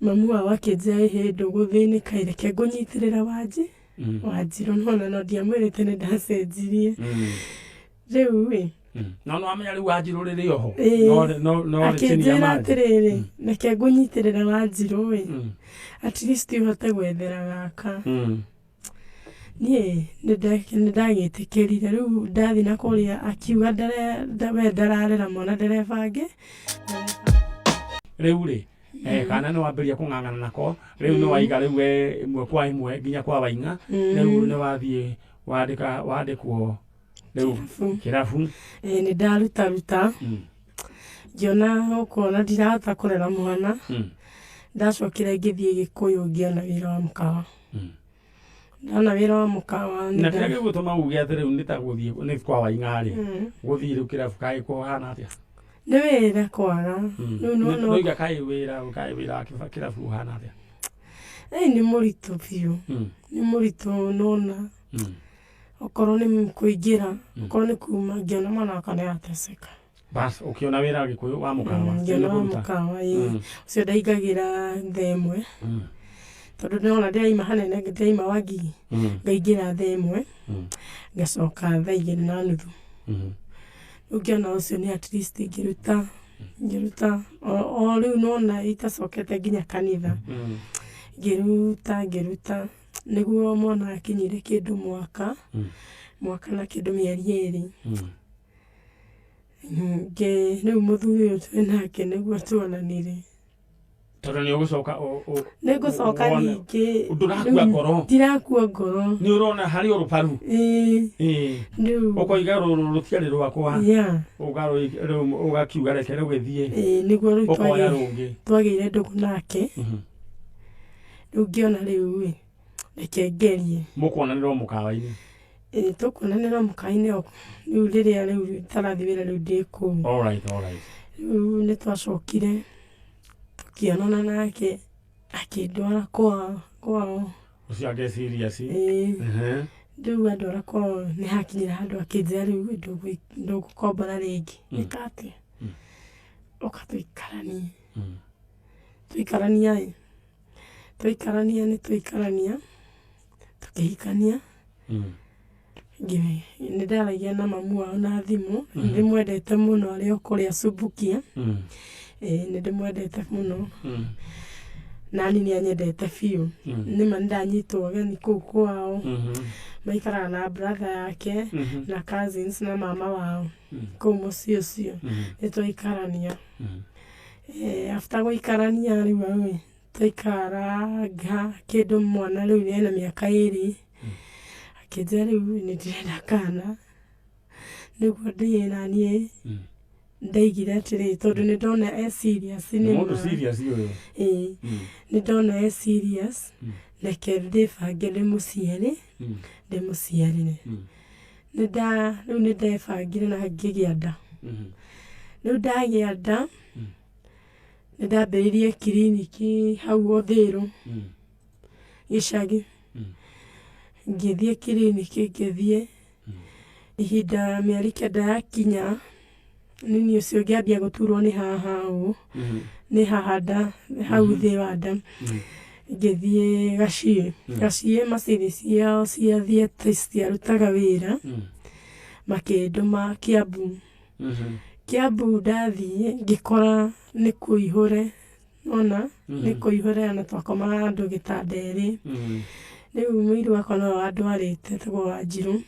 mamu wao akĩnjĩra, ĩhĩ, ndũgũthĩnĩka ĩ, reke ngũnyitĩrĩra wanji Wanjirũ, nona no ndiamwĩrĩte nĩ ndacenjirie rĩu ĩ. No nĩ wamenya rĩu Wanjirũ rĩrĩ oho. Ĩĩ. No rĩ chini ya Akĩnjĩra maji. atĩrĩrĩ, reke ngũnyitĩrĩra Wanjirũ ĩ, at least ũhote gwethera gaka. Niĩ nĩ ndagĩtĩkĩrire. Rĩu ndathiĩ na kũrĩa akiuga we ndararera mwana, ndereba angĩ. Rĩu rĩ, Kana nĩ wambĩrĩria kũng'ang'ana nako rĩu nĩ waiga rĩu we ĩmwe kwa ĩmwe nginya kwa Waing'a, rĩu nĩ wathiĩ wandĩka wandĩkwo rĩu Kĩrabu. Kĩrabu. Nĩ ndarutaruta ngĩona gũkũ ona ndirahota kũrera mwana. Ndacokire ngĩthiĩ Gĩkũyũ, ngĩona wĩra wa mũkawa. Ndona wĩra wa mũkawa nĩ Na kĩrĩa gĩgũtũma uge atĩ rĩu nĩ ta gũthiĩ nĩ kwa Waing'a rĩ, gũthiĩ rĩu kĩrabu kaĩ kũhana atĩa? Nĩ wĩra kwaga rĩu nĩwona. Ndoiga kaĩ wĩra wa kĩrabu ũhana atĩa? Ĩ, nĩ mũritũ biũ. Nĩ mũritũ nona. Okorwo nĩ kũingĩra, okorwo nĩ kuma, ngĩona mwana wakwa nĩ arateseka. Bas, ũkĩona wĩra Gĩkũyũ wa mũkawa. Ngĩona wa Nĩ kũruta. Mũkawa, ĩ. Ũcio ndaingagĩra thaa 1, tondũ ndĩrona ndĩraima hanene, ndĩraima Wangigi. Ngaingĩra thaa 1, ngacoka thaa 2:30. Rĩu ngĩona ũcio nĩ at least ngĩruta o rĩu nona itacokete nginya kanitha. Ngĩruta nĩguo mwana akinyire kĩndũ mwaka, mwaka na kĩndũ mĩeri 2. Rĩu mũthuri ũyũ twĩ nake nĩguo tuonanire. Tondũ nĩ ũgũcoka Nĩ ngũcoka ningĩ. Ndũrakua Rĩu ngoro. Ndirakua ngoro. Nĩ ũrona harĩ o rũbaru. Ĩĩ. Rĩu Ũkoiga rũrũ rũtiarĩ rwakwa. Rĩu ũgakiuga reke rũgĩthiĩ. Ĩĩ, nĩguo rĩu Ũkoya rũngĩ. Twagĩire ndũgũ nake. Rĩu ngĩona rĩu ĩ, reke ngerie. Mũkuonanĩra o mũkawa-inĩ? Ĩĩ, tũkuonanĩra mũkawa-inĩ o rĩu rĩrĩa rĩu itarathiĩ wĩra, rĩu ndĩ kũu. All right, all right. Rĩu nĩ twacokire tũkĩonana nake, akĩndwara kwao. Ũcio angĩ serious. Ĩĩ. Rĩu andwara kwao, nĩ hakinyire handũ akĩnjĩra rĩu ndũgũkombora rĩngĩ. Ĩka atĩa, ũka tũikaranie. Tũikarania ĩ, twaikarania nĩ twaikarania, tũkĩhikania. Nĩ ndaragia na mamu wao na thimũ. Nĩ ndĩmwendete mũno, arĩ o kũrĩa Subukia. Ĩĩ, nĩ ndĩmwendete mũno. Nani nĩ anyendete biũ. Nĩma nĩ ndanyitwo ũgeni kũu kwao. Maikaraga na brother yake na cousins na mama wao kũu mũciĩ ũcio. Nĩ twaikarania. After gũikarania rĩu ĩ, twaikaranga kĩndũ mwana rĩu ena mĩaka 2, akĩnjĩra rĩu nĩ ndĩrenda kana nĩguo ndĩĩ na niĩ. Ndaigire atĩrĩ, tondũ nĩ ndona e serious nĩ nĩ mũndũ ma. Serious ũyũ. Ĩĩ. Nĩ ndona e serious, reke ndĩbange ndĩmũciare, ndĩmũciarĩre. Nĩ nda rĩu nĩ ndebangire na ngĩgĩa nda. Rĩu ndagĩa nda, nĩ ndambĩrĩirie kiriniki hau Ũthĩrũ gĩcagi. Ngĩthiĩ kiriniki, ngĩthiĩ ihinda mĩeri 9 yakinya, nini ũcio ngĩambia gũturwo nĩ haha ũũ, nĩ haha nda, hau thĩ wa nda. Ngĩthiĩ Gaciĩ. Gaciĩ macini ciao cia theatre citiarutaga wĩra. Makĩndũma Kiambu. Kiambu ndathiĩ ngĩkora nĩ kũihũre, nona nĩ kũihũre, ona twakomaga andũ gĩtanda erĩ. Rĩu mũirũ wakwa nowe wandwarĩte, etagwo Wanjirũ.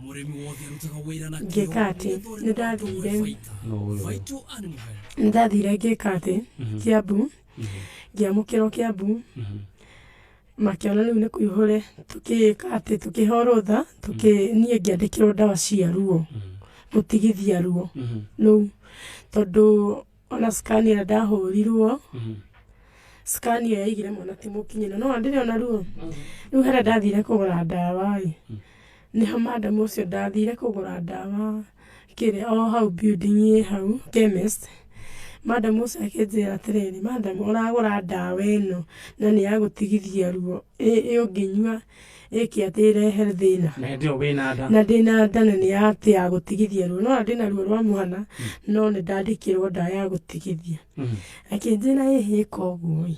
Mũrĩmi wothe arutaga wĩra na kĩyo Ngĩka atĩ nĩgetha nĩ ũrĩmi wake ndathire ũgũe baita. Vital Animal Health. Nĩ ndathire ngĩka atĩ Kiambu, ngĩamũkĩrwo Kiambu, makĩona rĩu nĩ kũihũre, tũkĩka atĩ tũkĩheo rũtha, tũkĩ niĩ ngĩandĩkĩrwo ndawa cia ruo, gũtigithia ruo rũu, tondũ ona scan ĩrĩa ndahũrirwo, scan ĩyo yaigire mwana ti mũkinyĩru, no ndĩrĩ ona ruo rĩu. Harĩa ndathire kũgũra ndawa ĩ, nĩho madam ũcio ndathire kũgũra ndawa kĩrĩa o hau building ĩ hau chemist, madam ũcio akĩnjĩra atĩrĩrĩ, "Madam, ũragũra ndawa ĩno na nĩ ya gũtigithia ruo, ĩ ũngĩnyua ĩke atĩ ĩrehe thĩna?" Na hĩndĩ ĩyo wĩna nda. Na ndĩna nda, na nĩ atĩ ya gũtigithia ruo, no ndĩna ruo rwa mwana, no nĩ ndandĩkĩrwo ndawa ya gũtigithia. Akĩnjĩra, "Ĩhĩ, ĩka ũguo ĩ,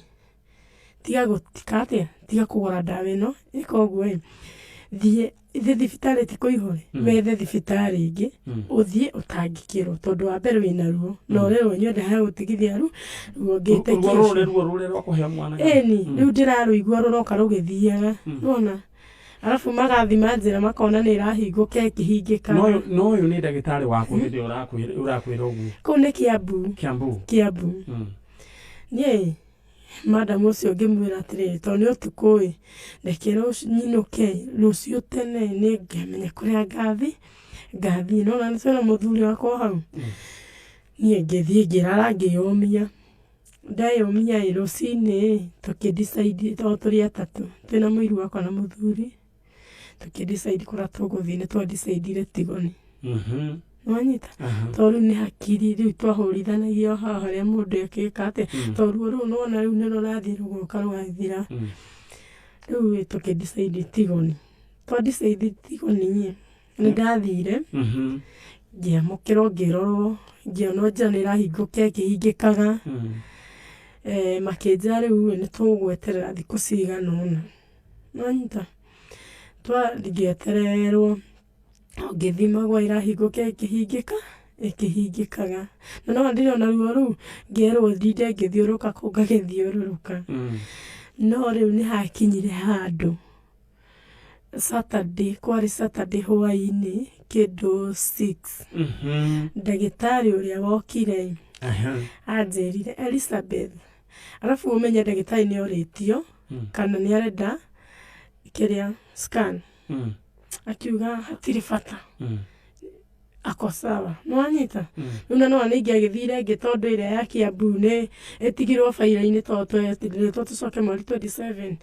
tiga gũtika atĩa, tiga kũgũra ndawa ĩno, ĩka ũguo ĩ, thiĩ thiĩ thibitarĩ, ti kũihũre, wethe thibitarĩ ĩngĩ ũthiĩ ũtangĩkĩrwo, tondũ wa mbere wĩna ruo na ũrerwo ũnyue ndawa ya gũtigithia ruo." Ngĩte Ruo rũrũ nĩ ruo rũrĩa rwa kũheo mwana kana? Ĩni, rĩu ndĩrarũigua rũroka rũgĩthiaga, nona arabu magathima njĩra makona nĩ ĩrahingũka ĩkĩhingĩka. No ũyũ nĩ ndagĩtarĩ waku hĩndĩ ĩyo ũrakwĩra ũguo? Kũu nĩ Kiambu. Kiambu. Kiambu. Niĩ Madamu ũcio ngĩmwĩra atĩrĩrĩ, tondũ nĩ ũtukũ ĩ, reke nyinũke, rũciũ tene nĩ ngamenya kũrĩa ngathiĩ ngathiĩ. Nĩwona nĩ twĩna mũthuri wakwa hau. Niĩ ngĩthiĩ ngĩrara ngĩyũmia. Ndeyũmia ĩ, rũcinĩ ĩ, tũkĩ decide tondũ tũrĩ atatũ, twĩna mũiru wakwa na mũthuri, tũkĩ decide kũrĩa tũgũthiĩ nĩ twa decide ire Tigoni. Nĩwanyita? Tondũ rĩu nĩ hakiri rĩu twahũrithanagia o haha harĩa mũndũ ekĩka atĩa, tondũ ruo rũu nĩwona rĩu nĩ rũrathiĩ rũgoka rũgathira. Rĩu ĩ tũkĩ decide Tigoni. Twa decide Tigoni ĩ, nĩ ndathire ngĩamũkĩrwo ngĩrorwo, ngĩonwo njĩra nĩ ĩrahingũka ĩkĩhingĩkaga. Makĩnjĩra rĩu ĩ nĩ tũgweterera thikũ cigana ũna. Nĩwanyita? Ngĩetererwo ngĩthimagwo ĩrahingũka ĩkĩhingĩka ĩkĩhingĩkaga. Na no ndĩrona ruo rũu, ngerwo ndinde ngĩthiũrũrũka kũu ngagĩthiũrũrũka. No rĩu nĩ hakinyire handũ Saturday, kwarĩ Saturday hwainĩ kĩndũ 6, ndagĩtarĩ ũrĩa wokire anjĩrire, "Elizabeth," arabu ũmenye ndagĩtarĩ nĩ orĩtio kana nĩ arenda kĩrĩa scan. Akiuga hatirĩ bata, ako sawa. Nĩwanyita? Rĩu na nĩwona ingĩagĩthire ĩngĩ, tondũ ĩrĩa ya Kiambu nĩ ĩtigirwo baira-inĩ, tondũ twetirĩtwo tũcoke mweri 27.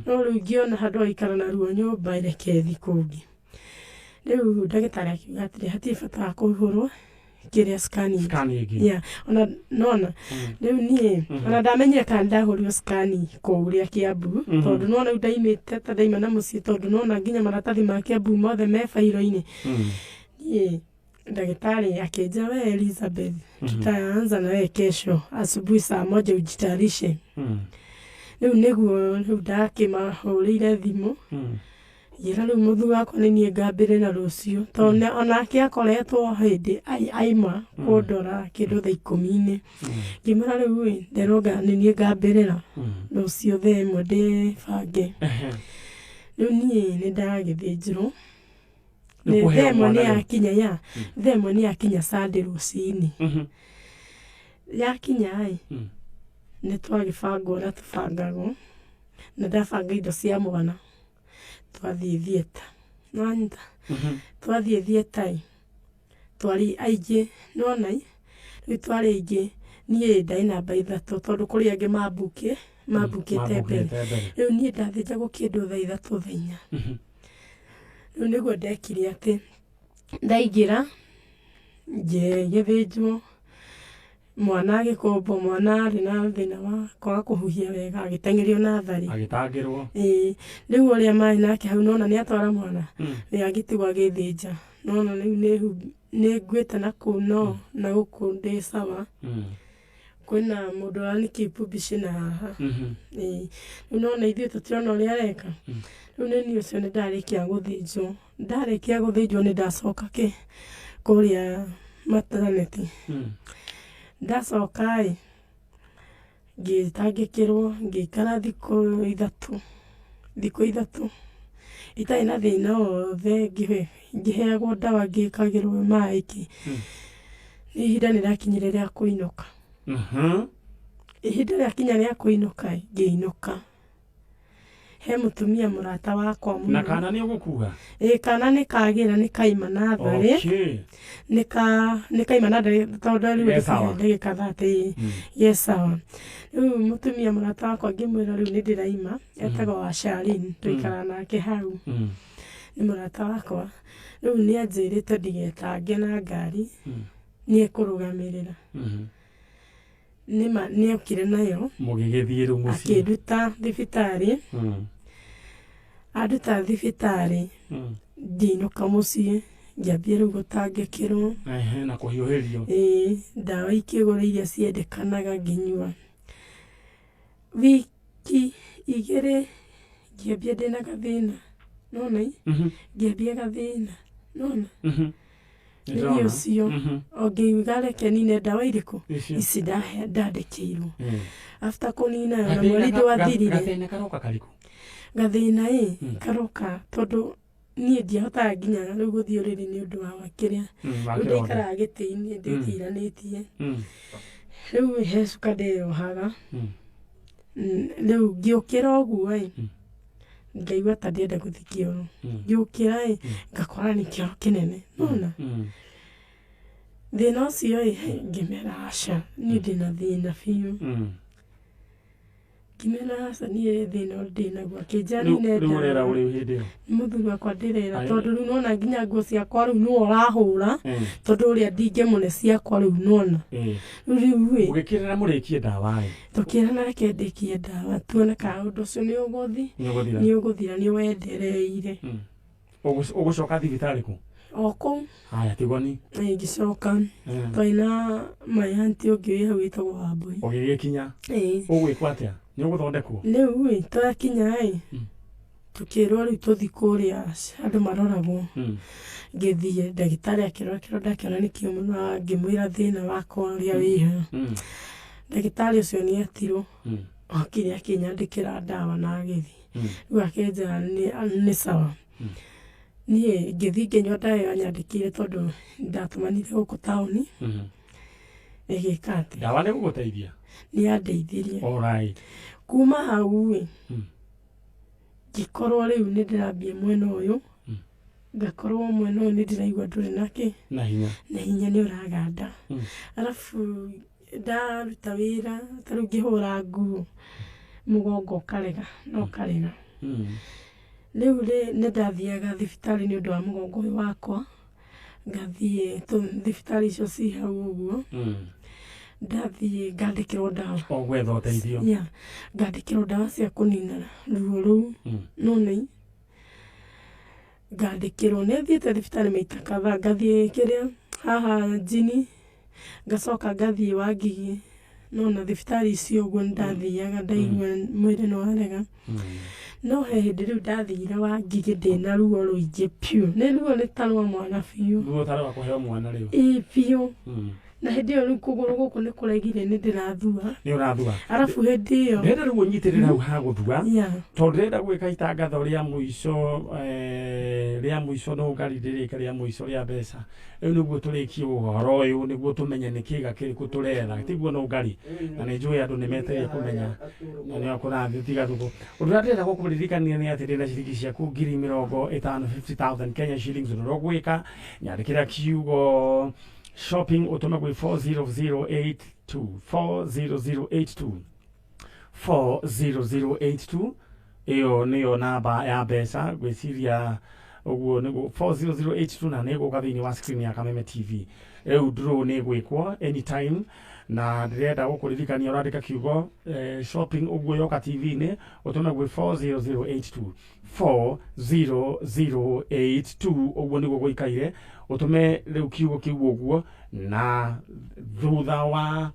No rĩu ngĩona handũ ha gũikara na ruo nyũmba, reke thiĩ kũngĩ. Rĩu ndagĩtarĩ akiuga atĩrĩ, hatirĩ bata wa kũhũrwo kĩrĩa scan ĩngĩ. Scan ĩngĩ. Yeah, ona nona rĩu niĩ ona ndamenyire kana ndahũrirwo scan kũrĩa Kiambu, tondũ nĩwona rĩu ndaimĩte ta ndaima na mũciĩ, tondũ nĩwona nginya maratathi ma Kiambu mothe me bairo-inĩ. Niĩ ndagĩtarĩ akĩnjĩra, "We Elizabeth, tutaanza na wewe kesho asubuhi saa 1, ujitayarishe." Rĩu nĩguo rĩu ndakĩmahũrĩire thimũ, ngĩra rĩu mũthuri wakwa nĩ niĩ ngambĩrĩra rũciũ, tondũ onake akoretwo hĩndĩ aima kũndora kĩndũ thaa 10-inĩ. Ngĩmwĩra rĩu ĩ, nderwo nĩ niĩ ngambĩrĩra rũciũ thaa 1 ndĩbange. Rĩu niĩ nĩ ndagĩthĩnjirwo. Nĩ Nĩ kũheo thaa 1 mwana nĩ rĩu. yakinya ya thaa 1 nĩ yakinya Sunday rũcinĩ. Yakinya ĩ, nĩ twagĩbanga ũrĩa tũbangagwo, na ndabanga indo cia mwana, twathiĩ theatre. Nĩwanyita? Twathiĩ theatre ĩ, twarĩ aingĩ, nĩwona ĩ, rĩu twarĩ aingĩ, niĩ ndarĩ namba 3, tondũ kũrĩ angĩ mambukĩte mbere. Mambukĩte mbere. Rĩu niĩ ndathĩnjagwo kĩndũ thaa 3, thaa 4. Rĩu nĩguo ndekire atĩ ndaingĩra ngĩgĩthĩnjwo, mwana agĩkũmbwo, mwana arĩ na thĩna wa kwaga kũhuhia wega, agĩteng'erio natharĩ. Agĩtangĩrwo. Ĩĩ, rĩu ũrĩa marĩ nake hau nona nĩ atwara mwana, nĩ agĩtigwo agĩthĩnja. Nona rĩu nĩ nguĩte na kũu, no na gũkũ ndĩ sawa. Kwĩna mũndũ ũrani keep busy na haha. Ĩĩ, rĩu nona ithuĩ tũtirona ũrĩa areka. Rĩu nĩ niĩ ũcio nĩ ndarĩkia gũthĩnjwo. Ndarĩkia gũthĩnjwo nĩ ndacoka kĩ kũrĩa maternity. Ndacoka ĩ, ngĩtangĩkĩrwo, ngĩikara thikũ 3, thikũ 3 itarĩ na thĩna wothe, ngĩheagwo ndawa, ngĩkagĩrwo maĩ kĩ. Nĩ ihinda nĩ rĩakinyire rĩa kũinũka. Ihinda rĩakinya rĩa kũinũka ĩ, ngĩinũka. He mũtumia mũrata wakwa Na mũno. kana nĩ ũgũkua? Ĩ, kana nĩ kagĩra, nĩ kaima natharĩ. Nĩ kaima natharĩ, tondũ rĩu Ge sawa. ndagĩka 30 ge sawa. Rĩu mũtumia mũrata wakwa ngĩmwĩra rĩu nĩ ndĩraima, etagwo wa Charlene, tũikaraga nake hau. Nĩ mũrata wakwa. Rĩu nĩ anjĩrĩte ndigetange na ngari, nĩ ekũrũgamĩrĩra. Nĩma nĩ okire nayo. Mũgĩgĩthiĩ rĩu mũciĩ. Akĩnduta thibitarĩ. Anduta thibitarĩ, ngĩinũka mũciĩ, ngĩambia rĩu gũtangĩkĩrwo. Ehe, na kũhiũhĩrio. Ĩĩ, ndawa ikĩgũrwo iria ciendekanaga ngĩnyua. Wiki 2 ngĩambia ndĩna gathĩna. Nĩwona ĩ? Ngĩambia gathĩna. Nĩwona? Nĩ Nĩ ndĩrona. ũcio. O ngĩuga reke nine ndawa irĩkũ? Icio. Ici ndandĩkĩirwo. After kũnina na mweri ndwathirire. Gathĩna karoka karĩkũ? Gathĩna ĩ, karoka tondũ niĩ ndiahotaga nginya rĩu gũthiĩ ũrĩrĩ nĩ ũndũ wa kĩrĩa. Wa Rĩu kĩronda. ndaikaraga gĩtĩ-inĩ ndĩtiranĩtie. Rĩu he cuka ndeyohaga. Rĩu ngĩũkĩra ũguo ĩ, ngaigua ta ndĩrenda gũthiĩ kĩoro. Ngĩũkĩra ĩ, ngakora nĩ kĩoro kĩnene, nĩwona? Thĩna ũcio ĩ, ngĩmera aca, niĩ ndĩna thĩna biũ. Ngĩmera aca niĩ thĩna ũyũ ndĩnaguo. Akĩnjĩra Rĩu nine rĩu ũrera ndawa. ũrĩ hĩndĩ ĩyo? Nĩ mũthuri wakwa ndĩrera Aye. tondũ rĩu nĩwona nginya nguo ciakwa rĩu nĩwe ũrahũra tondũ ũrĩa ndingĩmũne ciakwa rĩu nĩwona. Rĩu rĩu ĩ. Mũgĩkĩrĩra mũrĩkie ndawa ĩ? Tũkĩrana reke ndĩkie ndawa tuone kana ũndũ ũcio nĩ ũgũthi Nĩ ũgũthira. nĩ ũgũthira nĩ wendereire. Ũgũcoka thibitarĩ kũ? O kũu. Haya tigoni. Ĩ, ngĩcoka. Twarĩ na my auntie ũngĩ wĩ hau wĩtagwo Wambũi. Ũgĩgĩkinya. Ĩ. Ũgwĩkwo atĩa? Nĩ ũgũthondekwo? Rĩu ĩ, twakinya ĩ, tũkĩrwo rĩu tũthiĩ kũrĩa andũ maroragwo. Ngĩthiĩ, ndagĩtarĩ akĩrora kĩronda akĩona nĩ kĩũmũ na ngĩmwĩra thĩna wakwa ũrĩa wĩho. Ndagĩtarĩ ũcio nĩ etirwo, okire akĩnyandĩkĩra ndawa na agĩthiĩ. Rĩu akĩnjĩra nĩ sawa. Niĩ ngĩthiĩ ngĩnyua ndawa ĩyo anyandĩkĩire tondũ ndatũmanire gũkũ taũni, ĩgĩka atĩ. Ndawa nĩ gũgũteithia? Nĩ yandeithirie. Alright. Kuma hau ĩ, ngĩkorwo rĩu nĩ ndĩrambia mwena ũyũ, ngakorwo mwena ũyũ nĩ ndĩraigua ndũrĩ na kĩ? Na hinya. Na hinya nĩ ũraganda. Arabu ndaruta wĩra ta rĩu ngĩhũra nguo, mũgongo ũkarega na ũkarega. Rĩu rĩ, nĩ ndathiaga thibitarĩ nĩ ũndũ wa mũgongo ũyũ wakwa, ngathiĩ thibitarĩ icio ci hau ũguo, ndathiĩ ngandĩkĩrwo ndawa. O gwetha ũteithio. Yeah, ngandĩkĩrwo ndawa cia kũnina ruo rũu, no nĩ ngandĩkĩrwo. Nĩ thiĩte thibitarĩ maita kadhaa, ngathiĩ kĩrĩa haha Njini, ngacoka ngathiĩ Wangigĩ, no na thibitarĩ icio ũguo nĩ ndathiaga ndaigua mwĩrĩ nĩ warega. No he hĩndĩ rĩu ndathire Wangigĩ ndĩna ruo rũingĩ biũ, nĩ ruo nĩ ta rwa mwana biũ. Ruo ta rwa kũheo mwana rĩu. Ĩĩ biũ. Na hĩndĩ ĩyo rĩu kũgũrũ gũkũ nĩ kũregire nĩ ndĩrathua. Nĩ ũrathua. Arabu hĩndĩ ĩyo. Ndĩrenda rĩu ũnyitĩrĩre hau ha gũthua. Yeah. Tondũ ndĩrenda gwĩka itangatho rĩa mũico rĩa mũico no ngari ndĩrĩke rĩa mũico rĩa mbeca. Rĩu nĩguo tũrĩkie ũhoro ũyũ nĩguo tũmenye nĩ kĩga kĩrĩkũ tũretha. Tiguo no ngari. Na nĩ njũĩ andũ nĩ metereire kũmenya na nĩ kũrathiĩ tiga thũkũ. Ũndũ ũrĩa ndĩrenda gũkũririkania nĩ atĩ ndĩna ciringi ciaku 50,000 50,000 Kenya shillings ũndũ ũrĩa ũgwĩka nyandĩkĩra kiugo shopping ũtũme gwĩ 40082 40082 40082 ĩyo nĩyo namba ya mbeca ngwĩciria ũguo nĩguo 40082 na nĩ ĩgũka thĩinĩ wa screen ya Kameme TV rĩu draw nĩ ĩgwĩkwo anytime na ndĩrenda gũkũririkania ũrandĩka kiugo shopping ũguo yoka TV-inĩ ũtũme gwĩ 40082 40082 ũguo nĩguo gũikaire ũtũme rĩu kiugo kĩu ũguo na thutha wa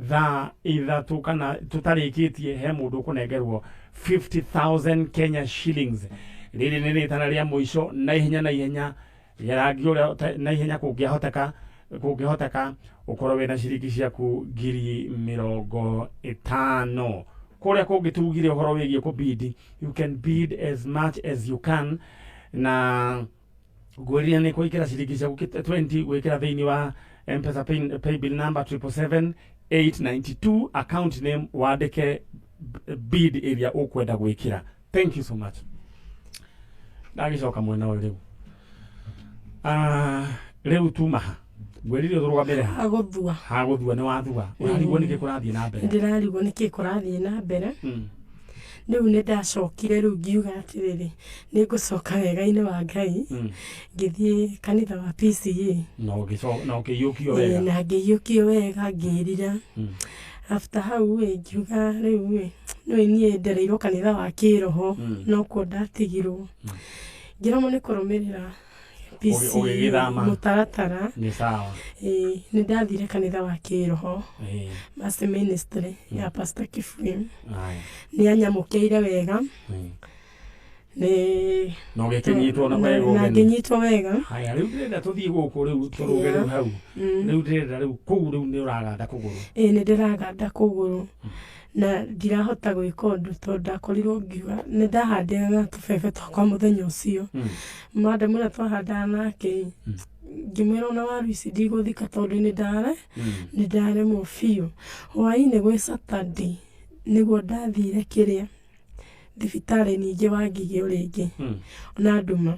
thaa ithatũ kana tũtarĩkĩtie he mũndũ ũkũnengerwo 50000 Kenya shillings rĩrĩ nĩ rĩtana rĩa mũico na ihenya na ihenya rangi ũrĩa na ihenya kũngĩhoteka kũngĩhoteka ũkorwo wĩna ciringi ciaku 50,000 kũrĩa kũngĩ tugire ũhoro wĩgiĩ kũbid you can bid as much as you can na ngwĩrire nĩ kũingĩra ciringi ciaku 20 gwĩkĩra thĩinĩ wa mpesa paybill number 777 892 account name wandĩke bid ĩrĩa ũkwenda gwĩkĩra. Thank you so much. Ndagĩcoka mwena ũyũ rĩu. Rĩu tuma ha ngwĩrire ũrũgamĩre ha hagũthua hagũthua nĩ wathua ũrarigwo nĩkĩ kũrathiĩ na mbere ndĩrarigwo nĩkĩ kũrathiĩ na mbere rĩu nĩ ndacokire rĩu ngiuga atĩrĩrĩ nĩ ngũcoka wega-inĩ wa Ngai ngĩthiĩ kanitha wa PCEA na ũkĩiyũkio wega na ngĩiyũkio wega ngĩrira after hau ĩ ngiuga rĩu ĩ nĩũĩ niĩ ndereirwo kanitha wa kĩroho nokuo ndatigirwo ngĩremwo nĩ kũrũmĩrĩra PCEA Ũgĩgĩthama. mũtaratara Nĩ sawa. Ĩĩ, nĩ ndathire kanitha wa kĩroho Mercy Ministry ya Pastor Kibui nĩ anyamũkĩire wega nĩ Na ũgĩkĩnyitwo na wega na ũgeni. ngĩnyitwo wega Haya, rĩu ndĩrenda tũthiĩ gũkũ rĩu tũrũge rĩu hau. Rĩu ndĩrenda rĩu kũu rĩu nĩ ũraganda kũgũrũ. Ĩĩ nĩ ndĩraganda kũgũrũ na ndirahota gwĩka ũndũ tondũ ndakorirwo ngiuga nĩ ndahandire na tũbebe twakwa mũthenya ũcio. Madam ũrĩa twahandaga nake ngĩmwĩra ona waru ici ndigũthika tondũ nĩ ndare nĩ ndaremwo biũ. Hwainĩ gwĩ Saturday Nĩguo ndathire kĩrĩa thibitarĩ ningĩ wa Ngigĩ o rĩngĩ ona nduma.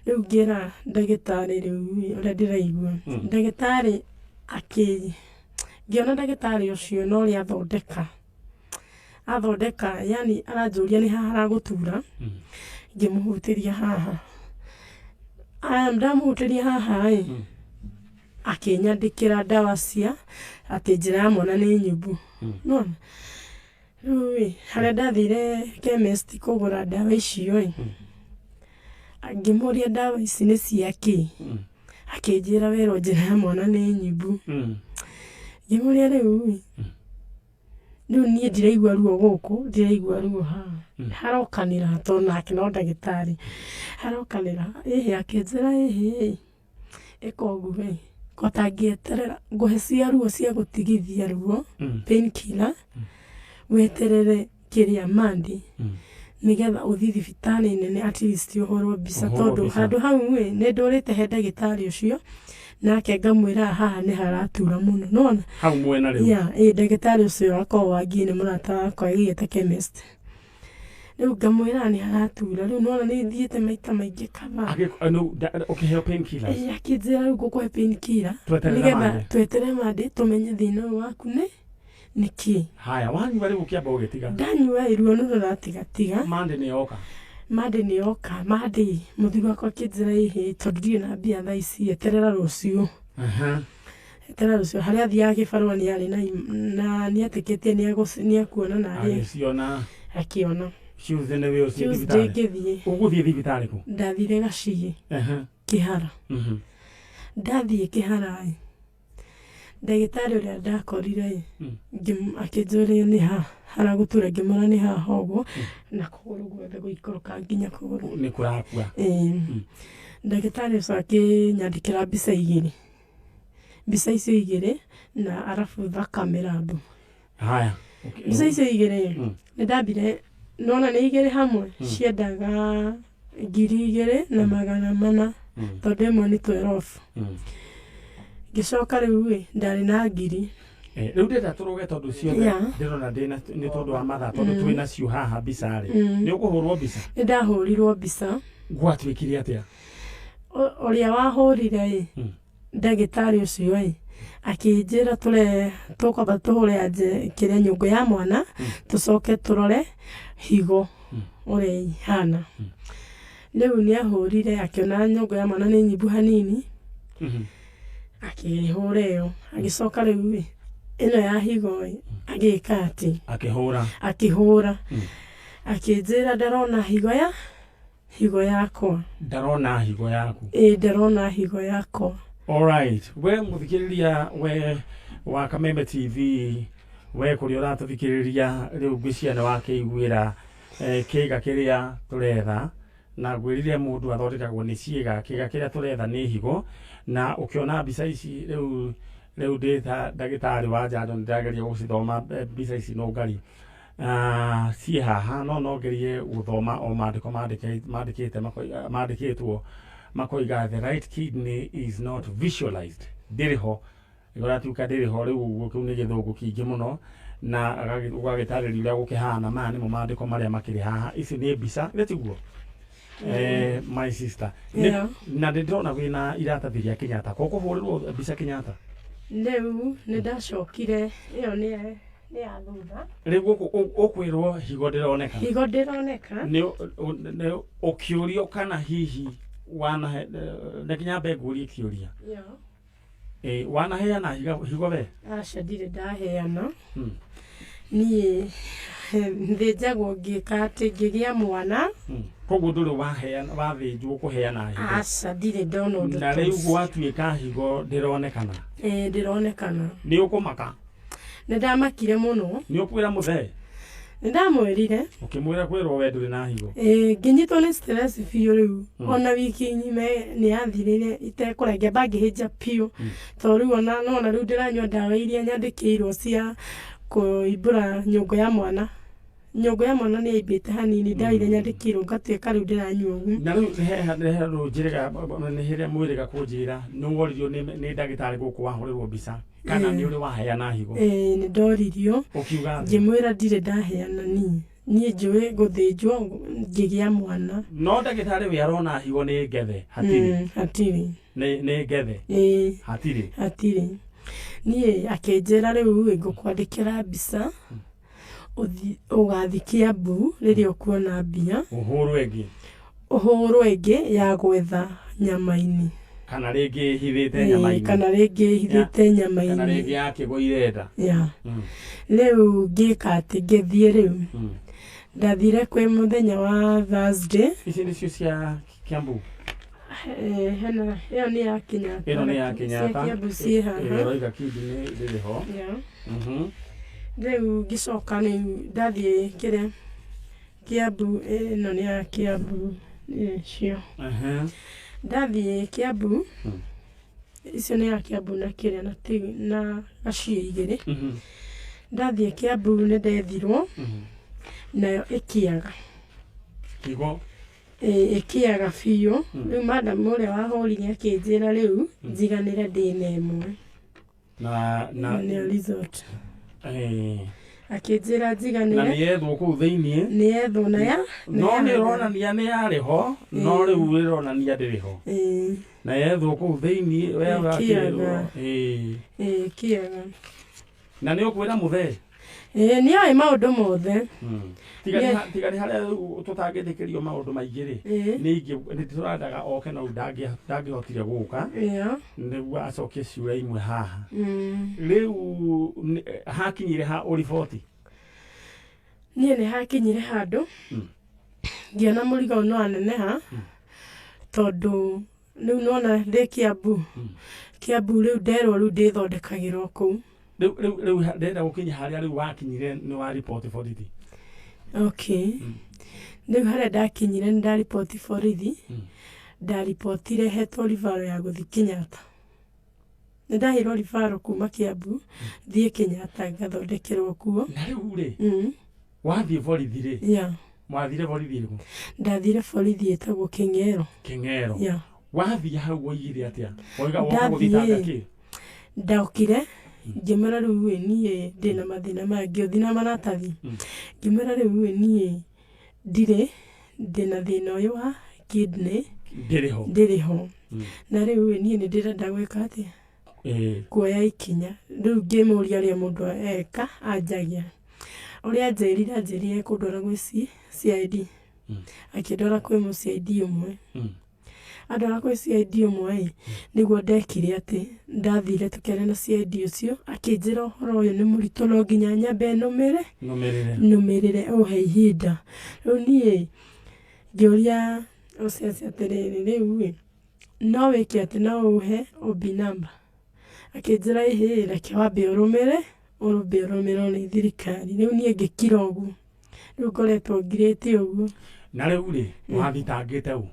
Rĩu ngĩra ndagĩtarĩ rĩu ũrĩa ndĩraigua. Ndagĩtarĩ akĩ ngĩona ndagĩtarĩ ũcio na ũrĩa athondeka athondeka, yani aranjũria nĩ haha haragũtura. Ngĩmũhutĩria haha. Aya, ndamũhutĩria haha ĩ, akĩnyandĩkĩra ndawa cia atĩ njĩra ya mwana nĩ nyumbu. Nĩwona rĩu ĩ, harĩa ndathire chemist kũgũra ndawa icio ĩ, ngĩmũria ndawa ici nĩ cia kĩ, akĩnjĩra werwo njĩra ya mwana nĩ nyumbu. Ngĩmũria rĩu ĩ, rĩu niĩ ndiraigua ruo gũkũ, ndiraigua ruo haha, harokanĩra tondũ nake no ndagĩtarĩ, harokanĩra ĩhĩ, akĩnjĩra ĩhĩ ĩka ũguo ĩ, ko tangĩeterera ngũhe cia ruo cia gũtigithia ruo, pain killer, weterere kĩrĩa Monday, nĩgetha ũthiĩ thibitarĩ nene at least ũhũrwo mbica. Ũhũrwo tondũ mbica. Handũ hau ĩ, nĩ ndũrĩte he ndagĩtarĩ ũcio nake ngamwĩra haha nĩ haratura mũno, nĩwona? Hau mwena rĩu. Ya, ĩ, ndagĩtarĩ ũcio akoragwo wangiĩ nĩ mũrata wakwa aigĩte chemist. Rĩu ngamwĩra nĩ haratura, rĩu nĩwona nĩ thiĩte maita maingĩ kadhaa. Ũkĩheo painkillers. Ĩ, akĩnjĩra rĩu ngũkũhe painkiller Tweterere nĩgetha Monday. tweterere Monday tũmenye thĩna ũyũ waku nĩ kĩ. Haya, wanyua rĩu ũkĩamba ũgĩtiga. Ndanyua ĩ, ruo nĩ rũratigatiga. Monday nĩ yoka. Monday nĩ yoka. Monday mũthuri wakwa akĩnjĩra ĩhĩ, tondũ ndirĩ na mbia thaa ici, eterera rũciũ. Eterera rũciũ. Harĩa athiaga kĩbarũa nĩ arĩ na nĩ etĩkĩtie nĩ ekuona na arĩ Agĩciona. Akĩona. Tuesday nĩ wĩ ũthiĩ Tuesday thibitarĩ. Ngĩthiĩ. Ũgũthiĩ thibitarĩ kũ? Ndathire Gacigĩ. Kĩhara. Ndathiĩ Kĩhara ĩ, ndagĩtarĩ ũrĩa ndakorire ĩ, akĩnjũria nĩ ha haragũtura, ngĩmwĩra nĩ haha ũguo na kũgũrũ guothe gũikũrũka nginya kũgũrũ. Nĩ kũrakua. Ĩĩ. Ndagĩtarĩ ũcio akĩnyandĩkĩra mbica igĩrĩ, mbica icio igĩrĩ na arabu thakame lab. Haya. Mbica icio igĩrĩ, nĩ ndambire nona nĩ igĩrĩ hamwe ciendaga 2400, tondũ ĩmwe nĩ 12. Ngĩcoka rĩu ĩ, ndarĩ na ngiri Rĩu ndĩrenda tũrũge tondũ ciothe ndĩrona ndĩna nĩ tondũ wa mathaa, tondũ twĩ nacio haha mbica rĩ. Nĩ ũkũhũrwo mbica. Nĩ ndahũrirwo mbica. Gwatuĩkire atĩa? Ũrĩa wahũrire ĩ, ndagĩtarĩ ũcio ĩ, akĩnjĩra tũre tũkwamba tũhũre anje kĩrĩa nyũngũ ya mwana, tũcoke tũrore higo ũrĩa ihana. Rĩu nĩ ahũrire akĩona nyũngũ ya mwana nĩ nyimbu hanini. Akĩhũra ĩyo, agĩcoka rĩu ĩ, ĩno ya higo ĩ, agĩka atĩ Akĩhũra. Akĩhũra, akĩnjĩra ndarona higo yakwa. Ndarona higo yaku. Ĩ, ndarona higo yakwa. Alright, we mũthikĩrĩria we wa Kameme TV, we kũrĩa ũratũthikĩrĩria rĩu, ngwĩciria nĩ wakĩiguĩra kĩga kĩrĩa tũretha, na ngwĩrire mũndũ athondekagwo nĩ ciĩga. Kĩga kĩrĩa tũretha nĩ higo, na ũkĩona mbica ici rĩu ndĩ ta ndagĩtarĩ wa njanjo nĩ ndĩrageria gũcithoma mbica ici nũngari. Ah, ciĩ haha no ngerie gũthoma o mandĩko mandĩkĩte mandĩkĩtwo makoiga the right kidney is not visualized, ndĩrĩ ho, ĩratuĩka ndĩrĩ ho. Rĩu ũguo kĩu nĩ gĩthũngũ kĩingĩ mũno na ũgagĩtarĩria ũrĩa gũkĩhana. Maya nĩmo mandĩko marĩa makĩrĩ haha, ici nĩ mbica, nĩ tiguo, my sister? Yeah. Na nĩ ndĩrona wĩna iratathi rĩa Kenyatta, ko kũhũrĩrwo mbica Kenyatta? Rĩu nĩ ndacokire, ĩyo nĩ ya thutha. Rĩu gũkũ ũkwĩrwo higo ndĩroneka. Higo ndĩroneka. Nĩ ũkĩũrio kana hihi wanahe, reke nyambe ngũrie kĩũria. Wanaheana higo we? Aca, ndirĩ ndaheana. Niĩ thĩnjagwo ngĩka atĩ ngĩgĩa mwana. Koguo ndũrĩ waheana, wathĩnjwo kũheana higo? Aca, ndirĩ ndona ũndũ Na ta rĩu ũcio. gwatuĩka higo ndĩronekana. Ĩĩ, ndĩronekana. Nĩ ũkũmaka. Nĩ ndamakire mũno. Nĩ ũkwĩra mũthee? Nĩ ndamwĩrire. Ũkĩmwĩra kwĩrwo we ndũrĩ na higo. Ĩĩ, ngĩnyitwo nĩ stress biũ rĩu. Ona wiki ng'ima nĩ yathirire itekũrĩa, ngĩamba ngĩhĩnja biũ, tondũ rĩu ona nona rĩu ndĩranyua ndawa iria nyandĩkĩirwo cia kũimbũra nyũngũ ya mwana. Nyongo ya mwana nĩ yaimbĩte hanini, ndawa iria nyandĩkĩirwo ngatuĩka rĩu ndĩranyua ũguo. Na rĩu he handũ njĩrĩga, nĩ hĩrĩa mwĩrĩga kũnjĩra nĩ woririo nĩ ndagĩtarĩ gũkũ wahũrĩrwo mbica kana nĩ ũrĩ waheana higo? Ĩĩ, nĩ ndoririo. Ũkiuga atĩa? Ngĩmwĩra ndirĩ ndaheana niĩ. Niĩ njũĩ gũthĩnjwo ngĩgĩa mwana. No ndagĩtarĩ we arona higo nĩ ngethe hatirĩ? Hatirĩ. Nĩ ngethe? Ĩĩ. Hatirĩ? Hatirĩ. Niĩ akĩnjĩra rĩu ĩ ngũkwandĩkĩra mbica ũgathiĩ Kiambu rĩrĩa ũkuona mbia. Ũhũrwo ĩngĩ. Ũhũrwo ĩngĩ ya gwetha nyama-inĩ. Kana rĩngĩ ĩhithĩte nyama-inĩ. Kana rĩngĩ ĩhithĩte nyama-inĩ. Kana rĩngĩ yakĩgũire nda. Yeah. Rĩu ngĩka atĩ ngĩthiĩ rĩu. Ndathire kwĩ mũthenya wa Thursday. Ici nĩcio cia Kiambu? Hena ĩyo nĩ ya Kenyatta. Ĩno nĩ ya Kenyatta. Cia Kiambu ciĩ haha. Ĩrĩa ĩroiga kidney ndĩrĩ ho. Yeah. Rĩu ngĩcoka rĩu ndathiĩ kĩrĩa Kiambu, ĩno nĩ ya Kiambu cio. Ndathiĩ Kiambu, icio nĩ ya Kiambu na kĩrĩa na na gaciĩ igĩrĩ. Ndathiĩ Kiambu nĩ ndethirwo nayo ĩkĩaga. Higo. Ĩkĩaga biũ. Rĩu madam ũrĩa wahũrire akĩnjĩra rĩu njiganĩre ndĩna ĩmwe. Na Nĩyo result. Akĩnjĩra njiganĩre. Na nĩ yethwo kũu thĩiniĩ. Nĩ yethwo na ya. No nĩ ĩronania nĩ yarĩ ho, no rĩu ĩronania ndĩrĩ ho. Na yethwo kũu thĩiniĩ we ũgakĩrwo. Ĩkĩaga. Na nĩ ũkwĩra mũthee? Ĩĩ, nĩ oĩ maũndũ mothe. Tiga nĩ harĩa rĩu tũtangĩtĩkĩrio maũndũ maingĩ rĩ, nĩ nĩ tũrendaga oke no rĩu ndangĩhotire gũka nĩguo acokie ciũria imwe haha. Rĩu hakinyire ha ũriboti? Niĩ nĩ hakinyire handũ ngĩona mũrigo no aneneha, tondũ rĩu nona ndĩ Kiambu. Kiambu rĩu nderwo rĩu ndĩthondekagĩrwo kũu. Rĩu ndĩrenda gũkinya harĩa rĩu wakinyire nĩ wa riboti borithi. Okay. Rĩu harĩa ndakinyire nĩ ndariboti borithi. Ndaribotire hetwo ribaro ya gũthiĩ Kenyatta. Nĩ ndaheirwo ribaro kuma Kiambu thiĩ Kenyatta ngathondekerwo kuo. Na rĩu rĩ, wathiĩ borithi rĩ? Yeah. Mwathire borithi ĩrĩkũ? Ndathire borithi ĩtagwo Kĩng'ero. Kĩng'ero. Yeah. Wathiĩ hau woigire atĩa? Woiga woka gũthitanga kĩ? Ndokire ngĩmwĩra rĩu ĩ niĩ ndĩna mathĩna maya, ngĩũthi na maratathi. Ngĩmwĩra rĩu ĩ niĩ ndirĩ, ndĩna thĩna ũyũ wa kidney. Ndĩrĩ ho. Ndĩrĩ ho. Na rĩu ĩ niĩ nĩ ndĩrenda gwĩka atĩa? Kuoya ikinya. Rĩu ngĩmũria ũrĩa mũndũ eka anjagia. Ũrĩa anjĩrire, anjĩrire ekũndwara gwĩ CID. Akĩndwara kwĩ mũ CID ũmwe. Andwara kwĩ CID ũmwe ĩ, nĩguo ndekire atĩ ndathire tũkĩaria na CID ũcio, akĩnjĩra ũhoro ũyũ nĩ mũritũ no nginya nyambe nũmĩre. Nũmĩrĩre. Nũmĩrĩre ũhe ihinda. Rĩu niĩ ngĩũria ũcio atĩrĩrĩ, rĩu ĩ, no wĩke atĩ no ũhe OB number. Akĩnjĩra ĩhĩ, reke wambe ũrũmĩre, ũmbe ũrũmĩrwo nĩ thirikari. Rĩu niĩ ngĩkira ũguo. Rĩu ngoretwo ngirĩte ũguo. Na rĩu rĩ, wathitangĩte ũ?